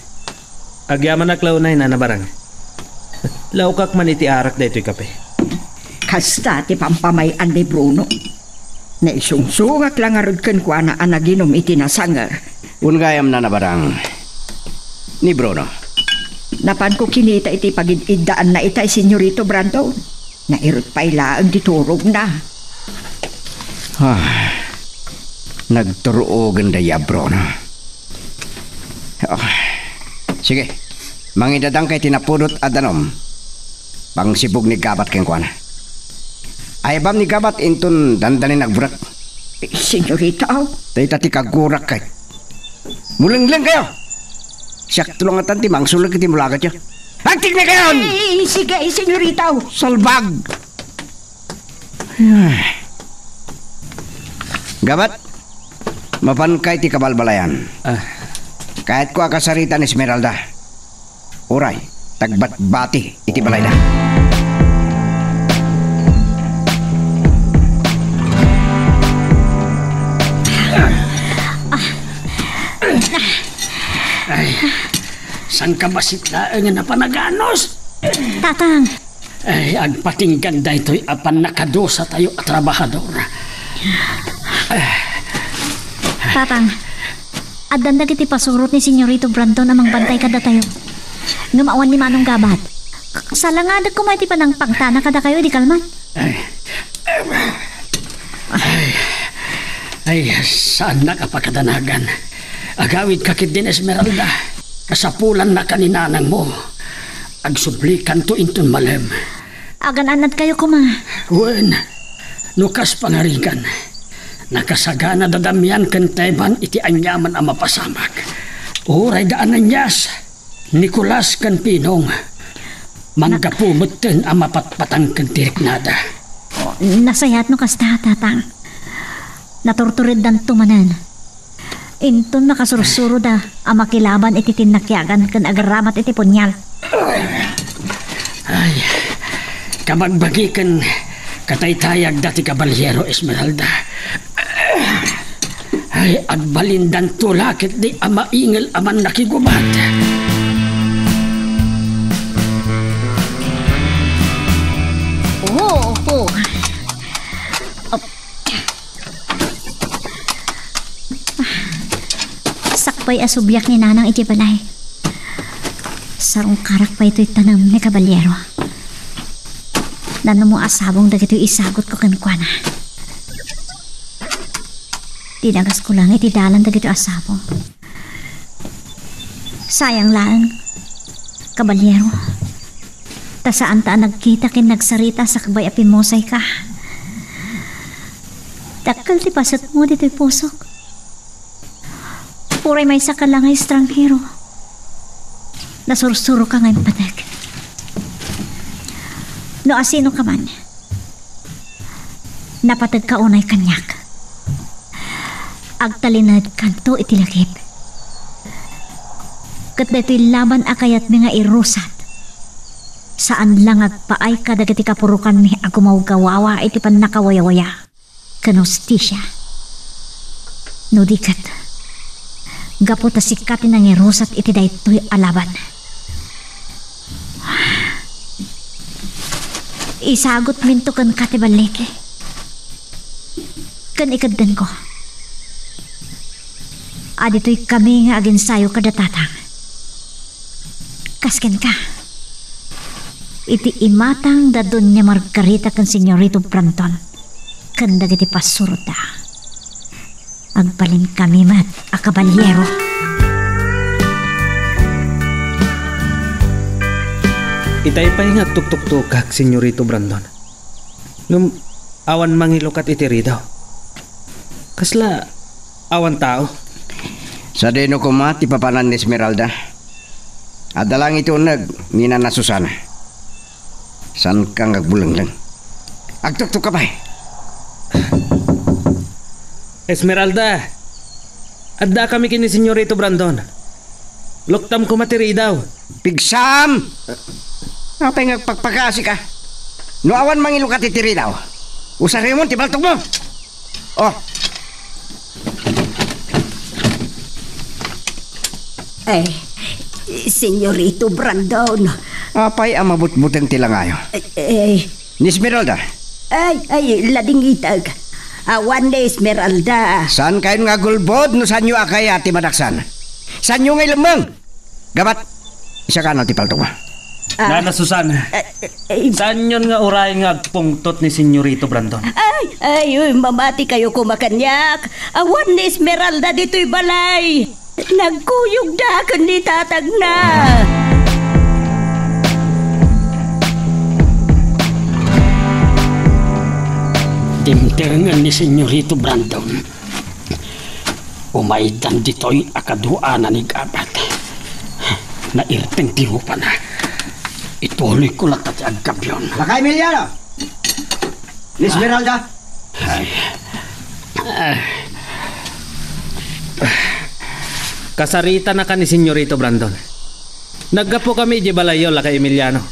Agyamanak la unay, Nana Barang. Laokak man iti arak daytoy kape. Kasta ti pampamay-an ni Bruno. Naisungsongak la ngarud kenkuana a naginom iti nasanger. Wen gayam, Nana Barang. Ni Bruno. Napanko kinita iti pagid-iddaanna itay, Señorito Brandon. Nairut pay laeng ti turogna. Ah, nagturuogen dayta, Bruno. Ah, sige, mangidadangka iti napudot a danum. Pangsibug ni Gabat kenkuana. Aybam ni Gabat inton dandani nagburak. Eh, Señorita, aw. Dayta ti kagurak kay. Mulengleng kayo! Siak tulongatan ti mangsuleg iti mulagatyo. Agtignay kayon! Eh, sige, Señorita, aw. Salbag! Gabat, mapanka iti kabalbalayan. Ah. Kayatko a kasarita ni Esmeralda. Uray, tagbatbati iti balayda. Ay, sangkabassit laeng a napanaganus. Tatang, Ay, agpatinggan daytoy a pannakadusatayo a trabahador. Tatang, Addan dagiti pasurot ni Señorito Brandon a mangbantay kadatayo. Ngem awan ni Manong Gabat. Salangadek koma iti panangpagtana kadakayo idi kalman. Ay, ay, ay, saannak a pakadanagan. Agawidka ketdin, Esmeralda. Kasapulannaka ni nanangmo. Agsublikanto inton malem. Agan-annadkayo koma. Wen, no kas pangarigan, nakasaganada damian ken Teban iti aniaman a mapasamak. Uray da Ananias, Nicolas ken Pinong, manggapu metten a mapatpatang ken ti riknada. Nasayaat no kasta, Tatang. Naturtureddanto manen. Inton makasursuroda a makilaban iti tinnakiagan ken agaramat iti punyal. Ay, kabagbagi ken kataytayagda ti Kabaliero Esmeralda. Ay, agbalindanto la ketdi a maingel a mannakigubat. Oo, oo. Sakbay a subliak ni Nanang idiay balay, sarungkarak pay toy tanem ni Kabaliero. Nannumo a sabong dagitoy isagutko kenkuana. Dinagas ko lang iti dalan dagitoy a sabong. Sayang laeng, Kabaliero. Ta saanta a nagkita ken nagsarita sakbay a pimmusayka. Dakkel ti pasetmo ditoy pusok. Uray maysaka la nga estranghero, nasursuroka nga impatek. No asinoka man, napategka unay kaniak. Agtalinaedkanto iti lagip. Ket daytoy laban a kayatmi nga irusat, saan la nga agpaay kadagiti kapurokanmi a gumawgawawa iti pannakawayawaya ken hustisia. No di ket, gapu ta sika ti nangirusat iti daytoy a laban. Isagutminto kenka ti balligi. Ken ikeddenko a ditoy kami nga aginsayo kada Tatang. Kas kenka, iti imatang da Doña Margarita ken Señorito Brandon ken dagiti pasurotda, agbalinkami met a kabaliero. Itay pay nga agtuktuktokak, Señorito Brandon. Ngem awan mangilukat iti ridaw. Kasla awan tao? Sadino koma ti papanan ni Esmeralda? Adda lang iti uneg ni Nana Susana. Saanka nga agbulengleng? Agtuktokka pay. Esmeralda, addakami ken ni Señorito Brandon. Luktam koma ti ridaw. Pigsam! Apay nga agpakpakaasika? No awan mangilukat iti ridaw, usarimon ti baltogmo. Oh. Eh, Señorito Brandon. Apay a mabutbuteng ti langayo? Eh, eh. Ni Esmeralda? Ay, ay, ladingitek. Awan ni Esmeralda. Saankayon nga agulbod no saanyo a kayat ti madaksan? Saanyo nga ilemmeng? Gabat, isakana ti paltogmo. Ah. Nana Susana, eh, eh, eh. Saanyon nga uray nga agpungtot ni Señorito Brandon? Ay, ay, uy, mamatikayo koma kaniak. Awan ni Esmeralda ditoy balay. Nagkuyogda ken ni tatangna. Dimtengen ni Señorito Brandon. Umaydan ditoy a kaduanan ni Gabat. Nairteng ti rupana. Ituloyko latta ti aggabion. Lakay Emiliano! Ni Esmeralda? Ay. Ah. Kasaritanaka ni Señorito Brandon. Naggapukami idiay balayyo, Lakay Emiliano.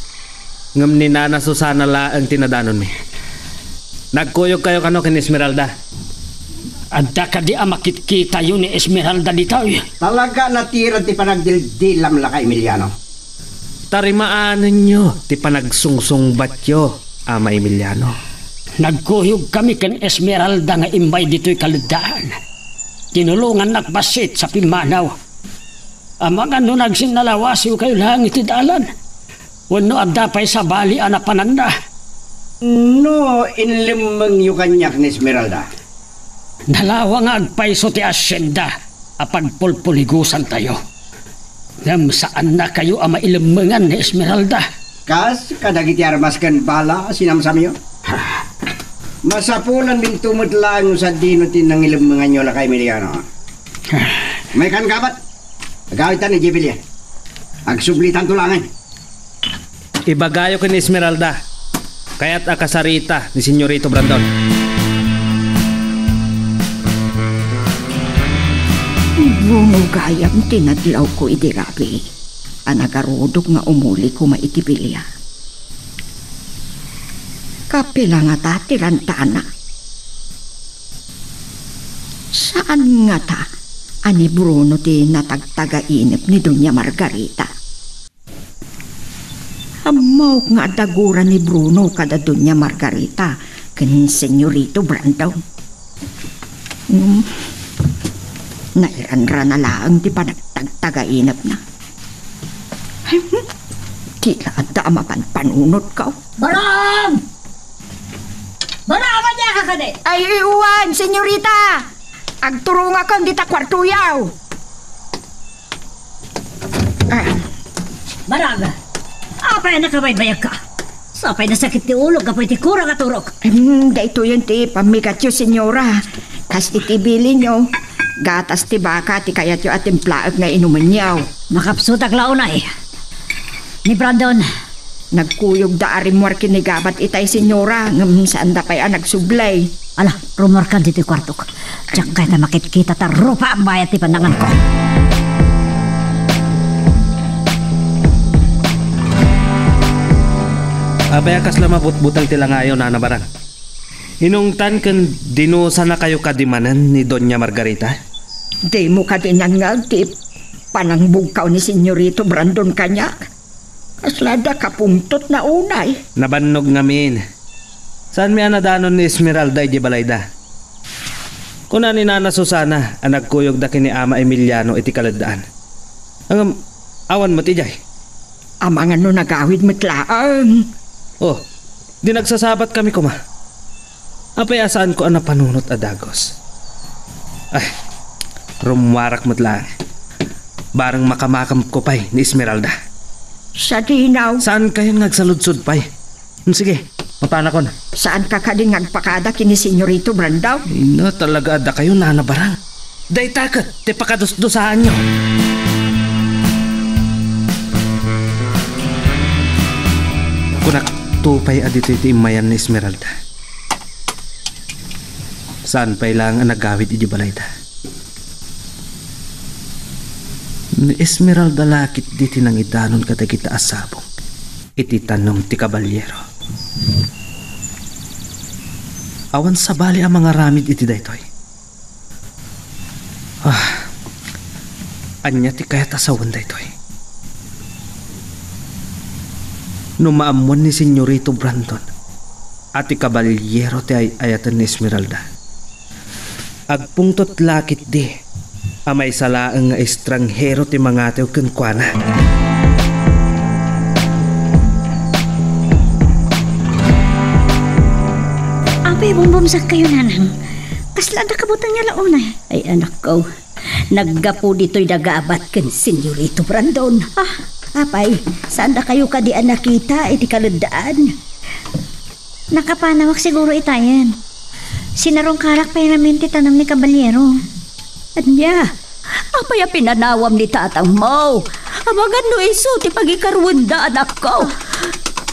Ngem ni Nana Susana laeng ti nadanonmi. Nagkuyogkayo kano ken Esmeralda? Adda kadi a makitkitayo ni Esmeralda ditoy? Talaga natired ti panagdildilam, Lakay Emiliano. Tarimaanenyo ti panagsungsungbatyo, Ama Emiliano. Nagkuyogkami ken Esmeralda nga immay ditoy kaleddaan. Tinulongannak bassit sa pimmanaw. Amangan no nagsinnalawasiwkayo laeng iti dalan, wenno adda pay sabali a napananda. No inlemmengyo kaniak ni Esmeralda? Nalawa nga agpayso ti asyenda a pagpulpuligusantayo. Ngem saannakayo a mailemmengan ni Esmeralda. Kas kadagiti armas ken bala a sinamsamyo? Masapulanminto met laeng no sadino ti nangilemmenganyo, Lakay Emiliano. Maykan, gabat. Agawidtan idiay bilia. Agsublitanto laengen. Ibagayo ken Esmeralda, kayat a kasarita ni Senyorito Brandon. Bruno gayam ti nadlawko idi rabii a nagarudok nga umuli koma iti bilia. Kape la ngata ti rantana? Saan ngata a ni Bruno ti natagtagainep ni Doña Margarita? Ammok nga adda gura ni Bruno kada Doña Margarita ken Senyorito Brandon. Hmm. Nairanrana laeng ti panagtagtagainepna. Di la adda a mapanpanunotko. Barang! Barang, ania ka kadi? Ay, wen, senyorita! Agturongakon dita kuartoyo. Ah. Barang, apay a nakabaybayagka? Sapay nasakit ti ulok gapu iti kurang a turok. Hmm, daytoyen ti pammigatyo, senyora. Kas iti bilinyo, gatas ti baka ti kayatyo a timplaek nga inumenyo. Makapsutak la unay. Ni Brandon. Nagkuyogda a rimmuar ken ni Gabat itay, senyora, ngem saanda pay a nagsublay. Ala, rummuarkan ditoy kuartok. Diak kayat a makitkita ta rupa a bayat ti pannanganko. Apay a kasla mabutbuteng ti langayo, Nana Barang? Inungtan ken dinusanakayo kadi manen ni Doña Margarita? Dimo kadi nangngeg ti panangbugkaw ni Senyorito Brandon kaniak? Kasla adda kapungtotna unay. Nabannog ngamin. Saanmi a nadanon ni Esmeralda idiay balayda. Kuna ni Nana Susana a nagkuyogda ken ni Ama Emiliano iti kaleddaan. Ngem, awan met idiay. Amangan no nagawid met laeng. Oh, di nagsasabatkami koma. Apay a saanko a napanunot a dagus? Ay, rummuarak met laeng. Bareng makamakemko pay ni Esmeralda. Sadino? Saankayon nga agsaludsod pay? Hmm, sige, mapanakon. Saanka kadi nga agpakada ken ni Senyorito Brandon? Ay, na, talaga a dakayo, Nana Barang. Dayta ket ti pakadusdusaanyo. Kunak, tupay a ditoy ti immayan ni Esmeralda. Saan pay laeng a nagawid idiay balayda. Ni Esmeralda la ketdi ti nangidanon kadagita a sabong iti tanem ti kabalyero. Awan sabali a mangaramid iti daytoy. Ah, ania ti kayat a sawen daytoy? No maammuan ni Senyorito Brandon a ti kabalyero ti ay-ayaten ni Esmeralda, agpungtot la ketdi a maysa laeng nga estranghero ti mangatew kenkuana. Apay, bumbumsakkayo, nanang. Kasla adda kabutengyo la unay. Ay, anakko. Naggapu ditoy da Gabat ken Senyorito Brandon. Ah, apay, saandakayo kadi a nakita iti kaleddaan? Nakapanawak siguro itayen. Sinarungkarak pay ngamin ti tanem ni kabalyero. Ania? Apay a pinanawam ni tatangmo? Amangan no isu ti pagikaruenda, anakko.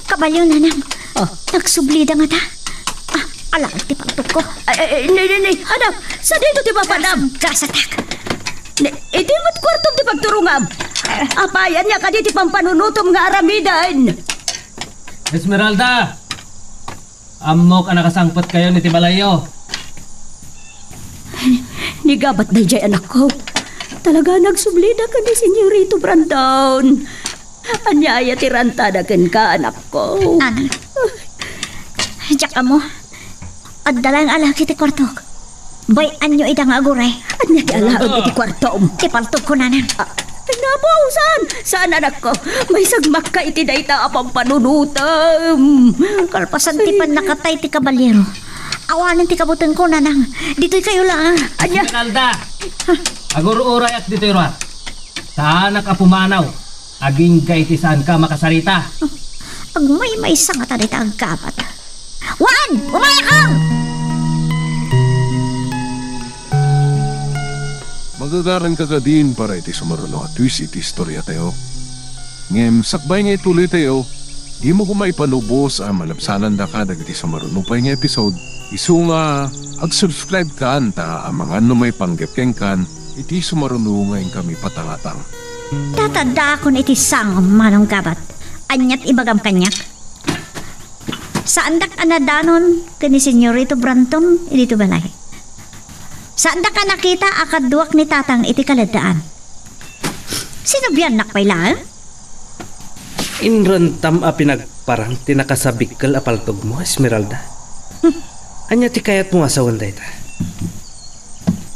Kabalyo, nanang. Oh. Nagsublida ngata. Ah, ala ti pagtukko. Ay, ay, ay, ni, ni, ni. Anak, sadino ti mapadam? Gasatak. Ni, idi met kuartom ti pagturongam. Apay, ania kadi ti pampanunotom nga aramiden? Esmeralda! Ammok a nakasangpetkayon iti balayyo. Ni Gabat daydiay, anakko. Talaga, nagsublida ken ni Senyorito Brandon. Ania aya ti rantada kenka, anakko? Nanang. Diak ammo. Adda laeng a laki ti kuartok. Bay-anyo ida nga aguray. Ania ti alaem iti kuartom? Ti paltogko, nanang. Ah, ay, napaw, saan? Saan, anakko? Maisagmakka iti dayta a pampanunotem. Kalpasan ti pannakatay ti kabalyero, awanen ti kabutengko, nanang. Ditoy kayo lang. Ania? Esmeralda! Agur-urayak ditoy ruar. Saanak a pumanaw agingga iti saanka a makasarita. Agmaymaysa ngata dayta a gabat. Wan! Umayakam! Magagaranka kadin para iti sumaruno a twist iti istoriatayo. Ngem sakbay nga ituloytayo, dimo koma ipanubos a malabsanandaka dagiti sumaruno pay nga episode. Isu nga, ag-subscribe kan ta amangan no maipanggep kenkan iti sumaruno nga inkami patangatang. Tataddaakon iti sangom, Manong Gabat. Ania ti ibagam kaniak? Saandak a nadanon ken ni Senyorito Brandon iti balay. Saandak a nakita a kaduak ni Tatang iti kaleddaan. Sinubliannak pay laeng? Inrantam a pinagparang ti nakasabikkel a paltogmo, Esmeralda. Hmm. Ania ti kayatmo a sawen dayta?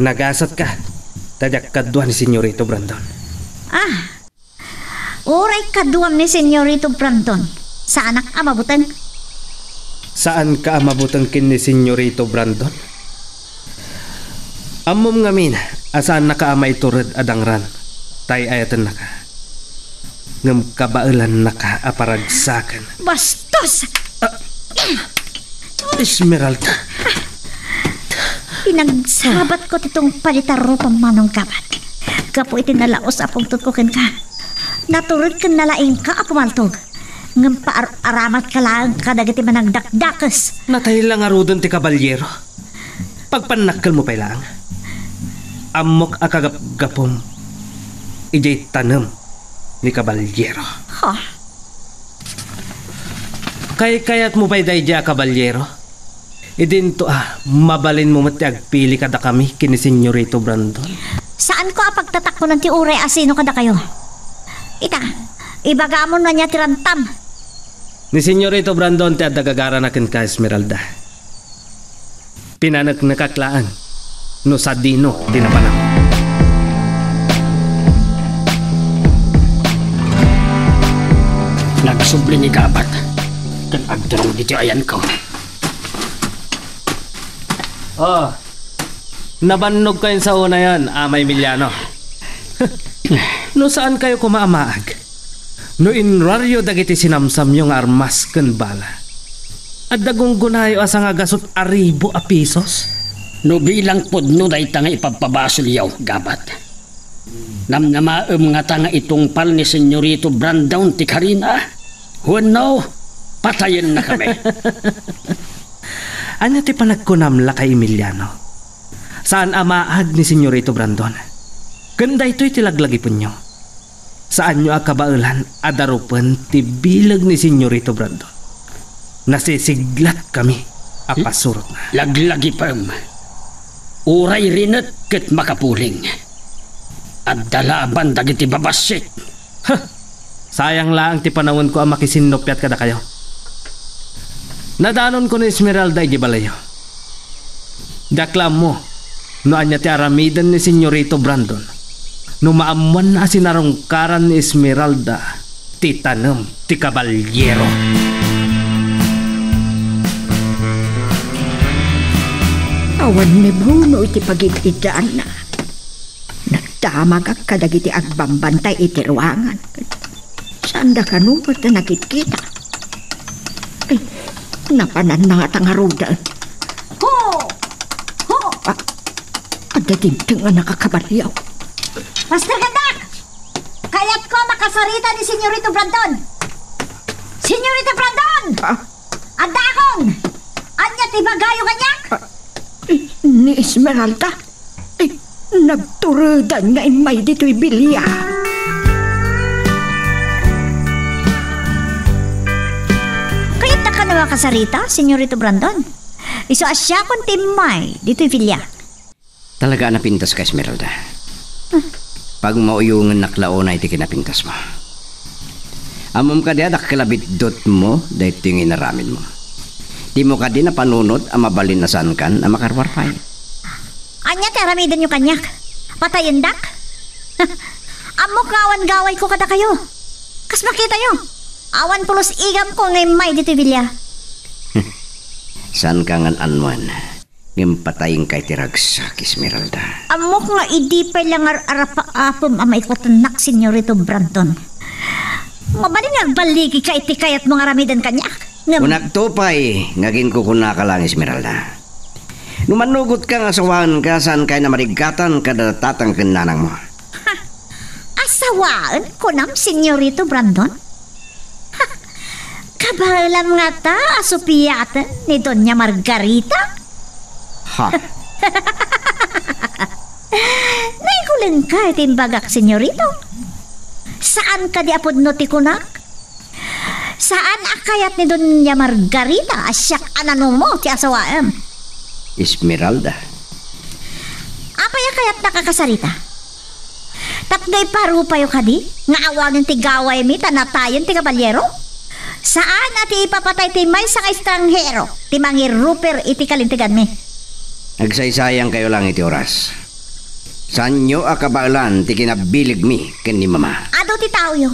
Nagasatka, ta diak kadua ni Senyorito Brandon. Ah, uray kaduam ni Senyorito Brandon, saanak a mabuteng. Saanka a mabuteng ken ni Senyorito Brandon? Ammom ngamin a saannaka a maitured a dangran ta ay-ayatennaka. Ngem kabaelannaka a paragsaken. Bastos! Ah! Esmeralda. Pinagsabatko ti tungpal iti arrupam, Manong Gabat. Gapu iti nalaus a pungtotko kenka, natured ken nalaingka a pumaltog. Ngem paar-aramatka laeng kadagiti managdakdakes. Natay la ngaruden ti kabalyero. Pagpannakkelmo pay laeng. Ammok a kagapgapum idiay tanem ni kabalyero. Ha? Kaykayatmo pay daydiay a kabalyero? Idinto a, mabalinmo met ti agpili kadakami ken ni Senyorito Brandon. Saanko a pagtatakkonan ti uray a sino kadakayo. Ita, ibagamon no ania ti rantam. Ni Senyorito Brandon ti adda gagarana kenka, Esmeralda. Pinaneknekak laeng no sadino ti napanam. Nagsubli ni Gabat ken agturong ditoy ayanko. Oh, nabannogkayon sa unayon, Ama Emiliano. No saankayo koma a maag, no inruaryo dagiti sinamsamyo nga armas ken bala, adda gunggonayo a sangagasut a ribu a pisos? No bilang pudno dayta nga ipabpabasolyo, Gabat, namnamaem ngata nga itungpal ni Senyorito Brandon ti karina wenno patayennakami? Ania ti panagkunam, Lakay Emiliano? Saan a maag ni Senyorito Brandon. Ken daytoy ti laglagipenyo. Saanyo a kabaelan a darupen ti bileg ni Senyorito Brandon. Nasisiglatkami a pasurotna. Laglagipem. Uray rinet ket makapuling. Adda laban dagiti babassit. Ha! Sayang laeng ti panawenko a makisinnupiat kadakayo. Nadanonko ni Esmeralda idiay balayyo. Diak la ammo no ania ti aramiden ni Senyorito Brandon no maammoanna a sinarungkaran ni Esmeralda ti tanem ti kabalyero. Awan ni Bruno iti pagid-iddaanna. Nagdamagak kadagiti agbambantay iti ruangan. Saanda kano met a nakitkita. Ay, napananna ngata ngaruden. Ho! Ho! Ah, adda dimteng a nakakabalyaw. Master Gandak! Kayatko a makasarita ni Senyorito Brandon! Senyorito Brandon! Ah? Addaakon! Ania ti ibagayo kaniak? Ah, ni Esmeralda? Eh, nagturedan nga immay ditoy bilia. Kayatda kano a kasarita, Senyorito Brandon? Isu a siakon ti immay ditoy bilia. Talaga a napintaska, Esmeralda. Pagmauyongennak la unay ti kinapintasmo. Ammom kadi a dakkel a bitdutmo daytoy nga inaramidmo. Dimo kadi napanunot a mabalin a saankan a makaruar pay? Ania ti aramidenyo kaniak? Patayendak? Ammok nga awan gawayko kadakayo. Kas makitayo, awan pulos igamko nga immay ditoy bilia. Saanka ngan annoen, ngem patayengka iti ragsak, Esmeralda. Ammok nga idi pay la nga ar-arapaapem a maikutennak, Senyorito Brandon. Mabalin nga agballigika iti kayatmo nga aramiden kaniak. Ngem kunakto pay nga aginkukunaka laeng, Esmeralda. No mannugotka nga asawaenka, saankay a marigatan kada tatang ken nanangmo. Ha? Asawaen, kunam, Senyorito Brandon? Ha? Kabaelam ngata a supiaten ni Doña Margarita? Ha? Naikulengka iti imbagak, Senyorito. Saan kadi a pudno ti kunak? Saan a kayat ni Doña Margarita a siak a nanumo ti asawaem? Esmeralda. Apay a kayatnak a kasarita? Tapno iparupayo kadi nga awanen ti gawaymi ta natayen ti kabalyero? Saan a ti ipapatay ti maysa nga estranghero ti mangiruper iti kalinteganmi. Agsaysayankayo lang iti oras. Saanyo a kabaelan ti kinabiligmi ken ni Mama. Adu ti taoyo.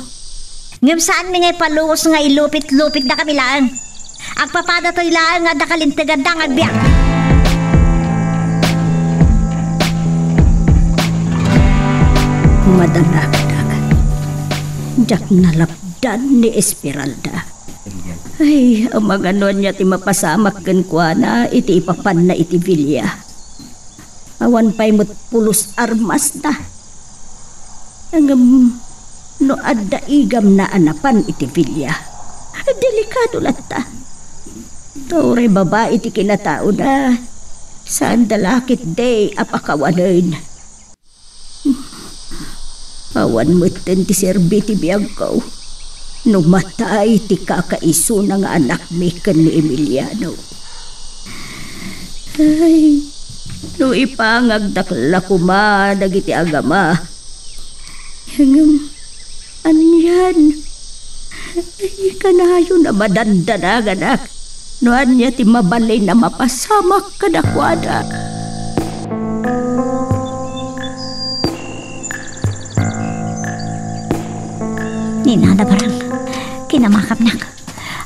Ngem saanmi nga ipalubos nga ilupit-lupitdakami laeng. Agpapadatoy laeng nga adda kalinteganda nga agbiag. Madalakdak. Diak nalapdan ni Esmeralda. Ay, amangan no ania ti mapasamak kenkuana iti ipapanna iti bilia. Awan pay met pulos armasna. Ngem no adda igamna a napan iti bilia, delikado latta. Ta uray babai ti kinataona, saanda la ketdi a pakawanen. Awan metten ti serbi ti biagko no matay ti kakaisuna nga anakmi ken ni Emiliano. Ay, no ipangagdak la koma dagiti agama. Ngem, anian? Ay, kanayon a madandanaganak no ania ti mabalin a mapasamak kadakuada. Ni Nana Barang, kinamakapnak.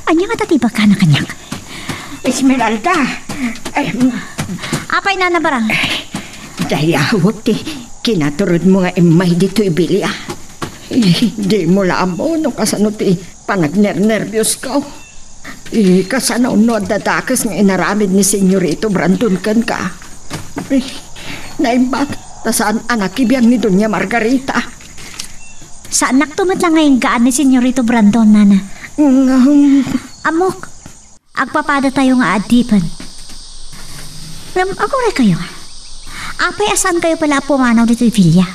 Ania ngata ti ibagana kaniak? Esmeralda! Em, apay, Nana Barang? Dayawek ti kinaturedmo nga immay ditoy bilia. Eh, dimo la ammo no kasano ti panagnernerbios ko. Eh, kasano no adda dakes nga inaramid ni Senyorito Brandon kenka? Eh, naimbag, ta saan a nakibiag ni Doña Margarita. Saannak to met la nga inggaan ni Senyorito Brandon, Nana. Ngem, ammok, agpapadatayo nga adipen. Ngem, aguraykayo. Apay a saankayo pay la a pumanaw ditoy bilia?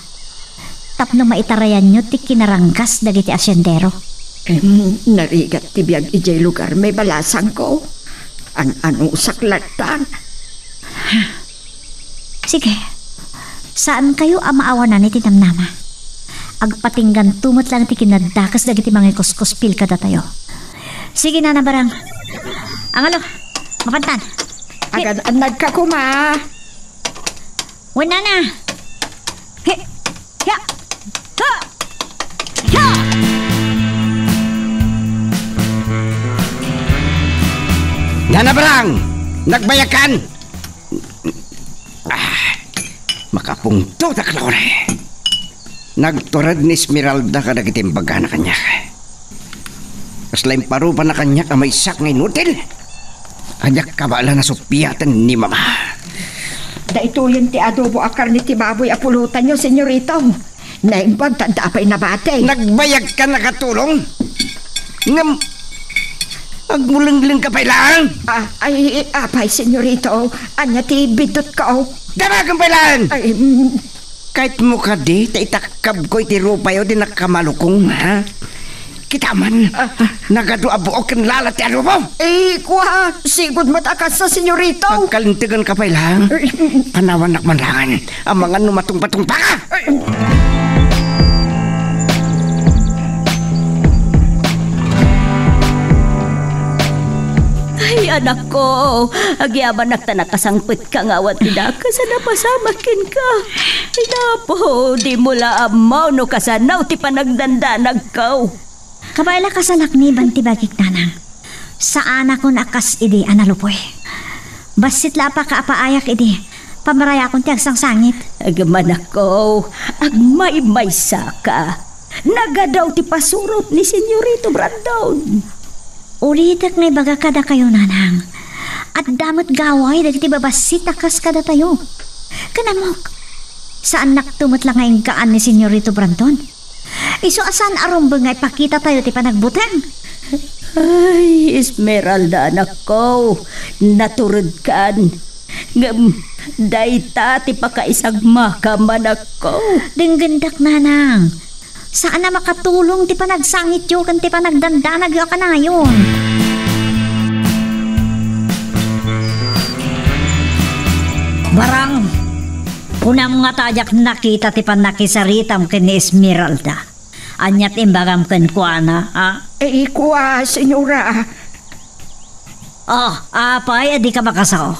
Tapno maitarayanyo ti kinaranggas dagiti asiendero. Em, narigat ti biag idiay lugarmi, balasangko. An-anusak latta. Sige. Saankayo a maawanan iti namnama. Agpatingganto met laeng ti kinadakes dagiti mangikuskuspil kadatayo. Sige, Nana Barang. Angalo, mapantan. He. Agad-annadka koma. Wen, Nana. He. Ya. Ha. Ya. Nana Barang, nagbayagkan. Ah, makapungtotak la unay. Nagtured ni Esmeralda kadagiti imbagana kaniak. Kasla imparupanak kaniak a maysak nga inutil. Diak kabaelan a supiaten ni Mama. Daytoyen ti adobo a karne ti baboy a pulotanyo, senyorito. Naimbag ta adda pay nabati. Nagbayagkan a katulong? Ngem, agmulenglengka pay laeng? Ah, ay, apay, senyorito. Ania ti biddutko? Damagen pay laeng! Ay, mm. Kayatmo kadi ta itakkabko iti rupayo ti nakamalukong, ha? Kita man, ah, nagadu a buok ken lala ti adobo. Eh, kua, sigud met a kasta, senyorito. Agkalintegenka pay laeng. Ay. Panawannak man laeng. Amangan no matungpatungpaka. Ay. Ay, Anakko, agyamanak ta nakasangpetka nga awan ti dakes a napasamak kenka. Ay, napo, dimo la ammo no kasano ti panagdandanagko. Kabay la kasalakniban ti bagik, nanang. Saanakon a kas idi a nalupoy. Bassit la a pakaapaayak idi pamarayakon ti agsangsangit. Agmanakko, agmaymaysaka. Nagadaw ti pasurot ni Senyorito Brandon. Ulitek nga ibaga kadakayo, nanang. Adda met gaway dagiti babassit a kas kadatayo. Ken ammok, saannakto met la nga inggaan ni Senyorito Brandon. Isu a saan a rumbeng nga ipakitatayo ti panagbuteng. Ay, Esmeralda, anakko, naturedkan. Ngem dayta ti pakaisagmakam, anakko. Denggendak, nanang. Saan a makatulong ti panagsangityo ken ti panagdandanagyo a kanayon. Barang, kunam ngata a diak nakita ti pannakisaritam ken ni Esmeralda. Ania ti imbagam kenkuana, a? Eh, kua, senyora. Oh, apay a dika makasao?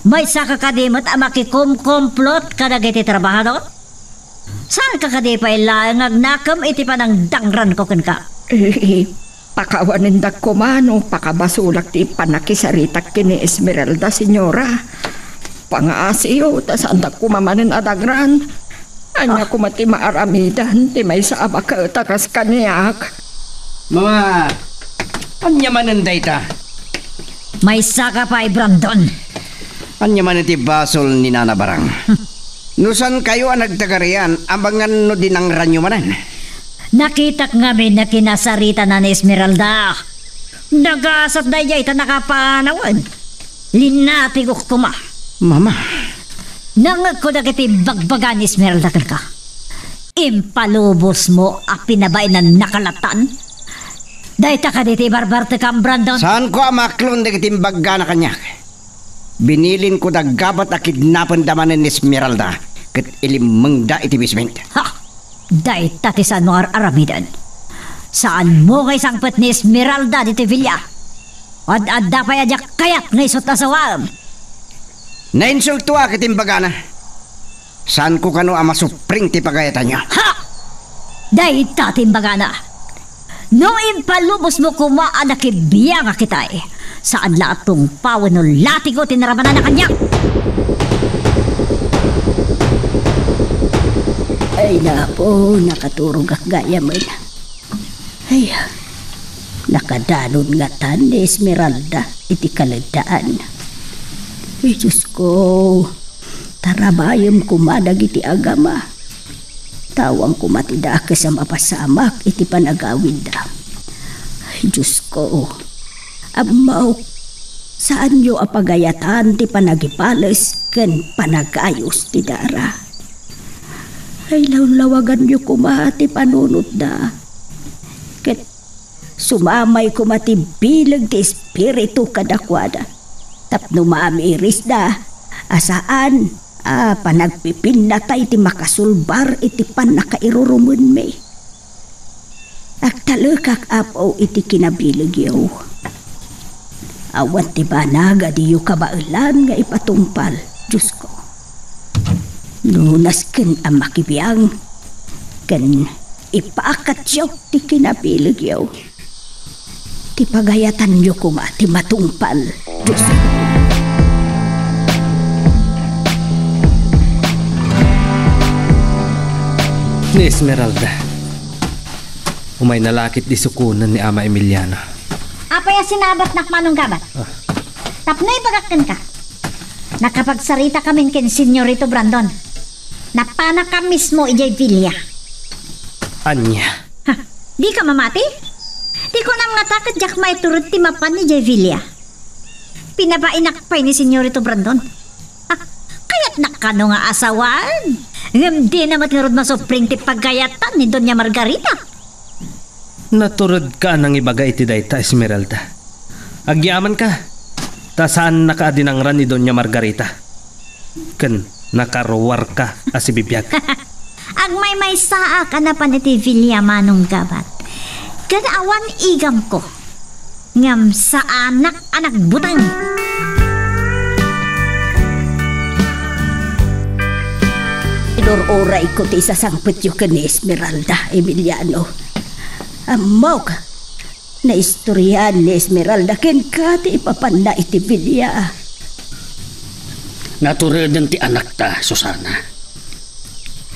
Maysaka kadi met a makikumkomplot kadagiti trabahador? Saanka kadi pay laeng nga agnakem iti panangdangranko kenka? Eh, pakawanendak koma no pakabasolak ti pannakisaritak ken ni Esmeralda, senyora. Pangaasiyo, ta saandak koma manen a dangran. Ania koma ti maaramidan ti maysa a baket a kas kaniak? Mama, ania manen dayta? Maysaka pay, Brandon. Ania manen ti basol ni Nana Barang? No saankayo a nagtagarian, amangan no dinangranyo manen. Nakitak ngamin a kinasaritana ni Esmeralda. Nagasat daydiay ta nakapanawen. Linnatigok koma. Mama. Nangngegko dagiti bagbaga ni Esmeralda kenka. Impalubosmo a pinabain a nakalatan. Dayta kadi ti barbartekam, Brandon? Saanko a maklon dagiti imbaggana kaniak. Binilinko da gabat a kidnapenda manen ni Esmeralda ket ilimmengda iti basement. Ha! Dayta ti saanmo nga ar-aramiden. Saanmo nga isangpet ni Esmeralda ditoy villa. Ad-adda pay a diak kayat nga isu ti asawaem. Nainsultoak iti imbagana. Saanko kano a masupring ti pagayatanyo. Ha! Dayta ti imbagana. No impalubosmo koma a nakibiangak itay, saan la a tungpawen no latigo ti naramananna kaniak. Ay, napo, nakaturogak gayamen. Ay, nakadanon ngatan ni Esmeralda iti kaleddaan. Ay, Diosko, tarabayem koma dagiti agama. Tawang koma ti dakes a mapasamak iti panagawidda. Ay, Diosko, ammok, saanyo a pagayatan ti panagibales ken panagayus ti dara. Ay, lawlawaganyo koma ti panunotda. Ket sumamay koma ti bileg ti Espiritu kadakuada tapno maamirisda a saan a panagpipinnatay ti makasulbar iti pannakairurumenmi. Agtalekak, Apo, iti kinabilegyo. Awan ti banag a diyo kabaelan nga ipatungpal, Diosko. No nasken a makibiang, ken ipakatyo ti kinabilegyo. Ti pagayatanyo koma ti matungpal, Diosko. Ni Esmeralda, umayna la ket di sukonen ni Ama Emiliano. Apay a sinabatnak, Manong Gabat? Ah. Tapno ibagak kenka, nakapagsaritakamin ken Senyorito Brandon. Napanaka mismo idiay villa. Ania? Ha, dika mamati? Ti kunam ngata ket diak maitured ti mapan idiay villa. Pinabainak pay ni Senyorito Brandon. Ha, kayatnak kano nga asawaen? Ngem dina met ngarud masupring ti pagayatan ni Doña Margarita. Naturedka a nangibaga iti dayta, Esmeralda. Agyamanka, ta saannaka a dinangran ni Doña Margarita. Ken nakaruarka a sibibiag. Agmaymaysaak a napan iti villa, Manong Gabat. Ken awan igamko. Ngem saanak a nagbuteng. Inur-urayko ti isasangpetyo ken ni Esmeralda, Emiliano. Ammok, naistoriaan ni Esmeralda kenka ti ipapanna iti bilia. Natureden ti anakta, Susana.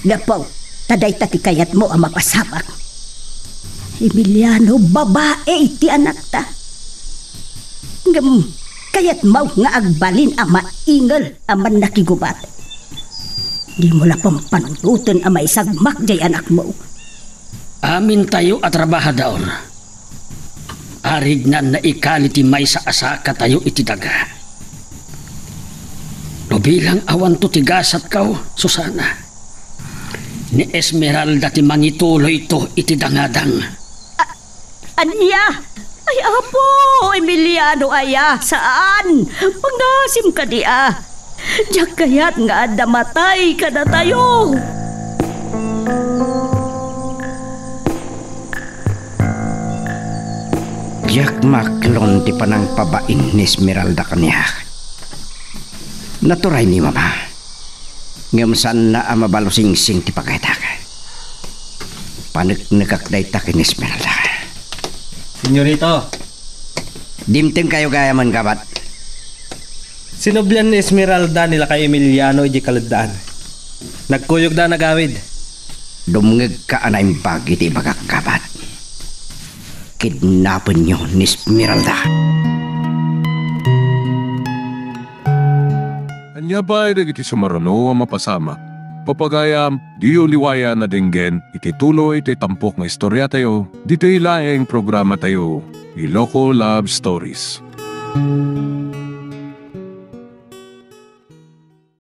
Gapu ta dayta ti kayatmo a mapasamak. Emiliano, babae ti anakta. Ngem kayatmo nga agbalin a maingel a mannakigubat. Dimo la pampanunoten a maisagmak jay anakmo. Amintayo a trabahador. Arignan naikali ti maysa a sakatayo iti daga. No bilang awanto ti gasatko, Susana, ni Esmeralda ti mangituloyto iti dangadang. A-, ania? Ay, Apo, Emiliano aya, saan? Pangngasim kadi a. Diak kayat nga adda matay kadatayo. Diak maklon ti panangpabain ni Esmeralda kaniak. Naturay ni Mama. Ngem saanna a mabalusingsing ti pagaydak. Paneknekak dayta ken Esmeralda. Senyorito. Dimtengkayo gayam, kabat. Sinublian ni Esmeralda ni lakay Emiliano idiay kaleddaan. Nagkuyogda a nagawid. Dumngegka a naimbag iti ibagak, kabat. Kidnapenyo ni Esmeralda. Ania pay dagiti sumaruno a mapasamak? Pagayam, diyo liwayan a denggen iti tuloy ti tampok nga istoriatayo, ditoy laeng programatayo, Iloko Love Stories.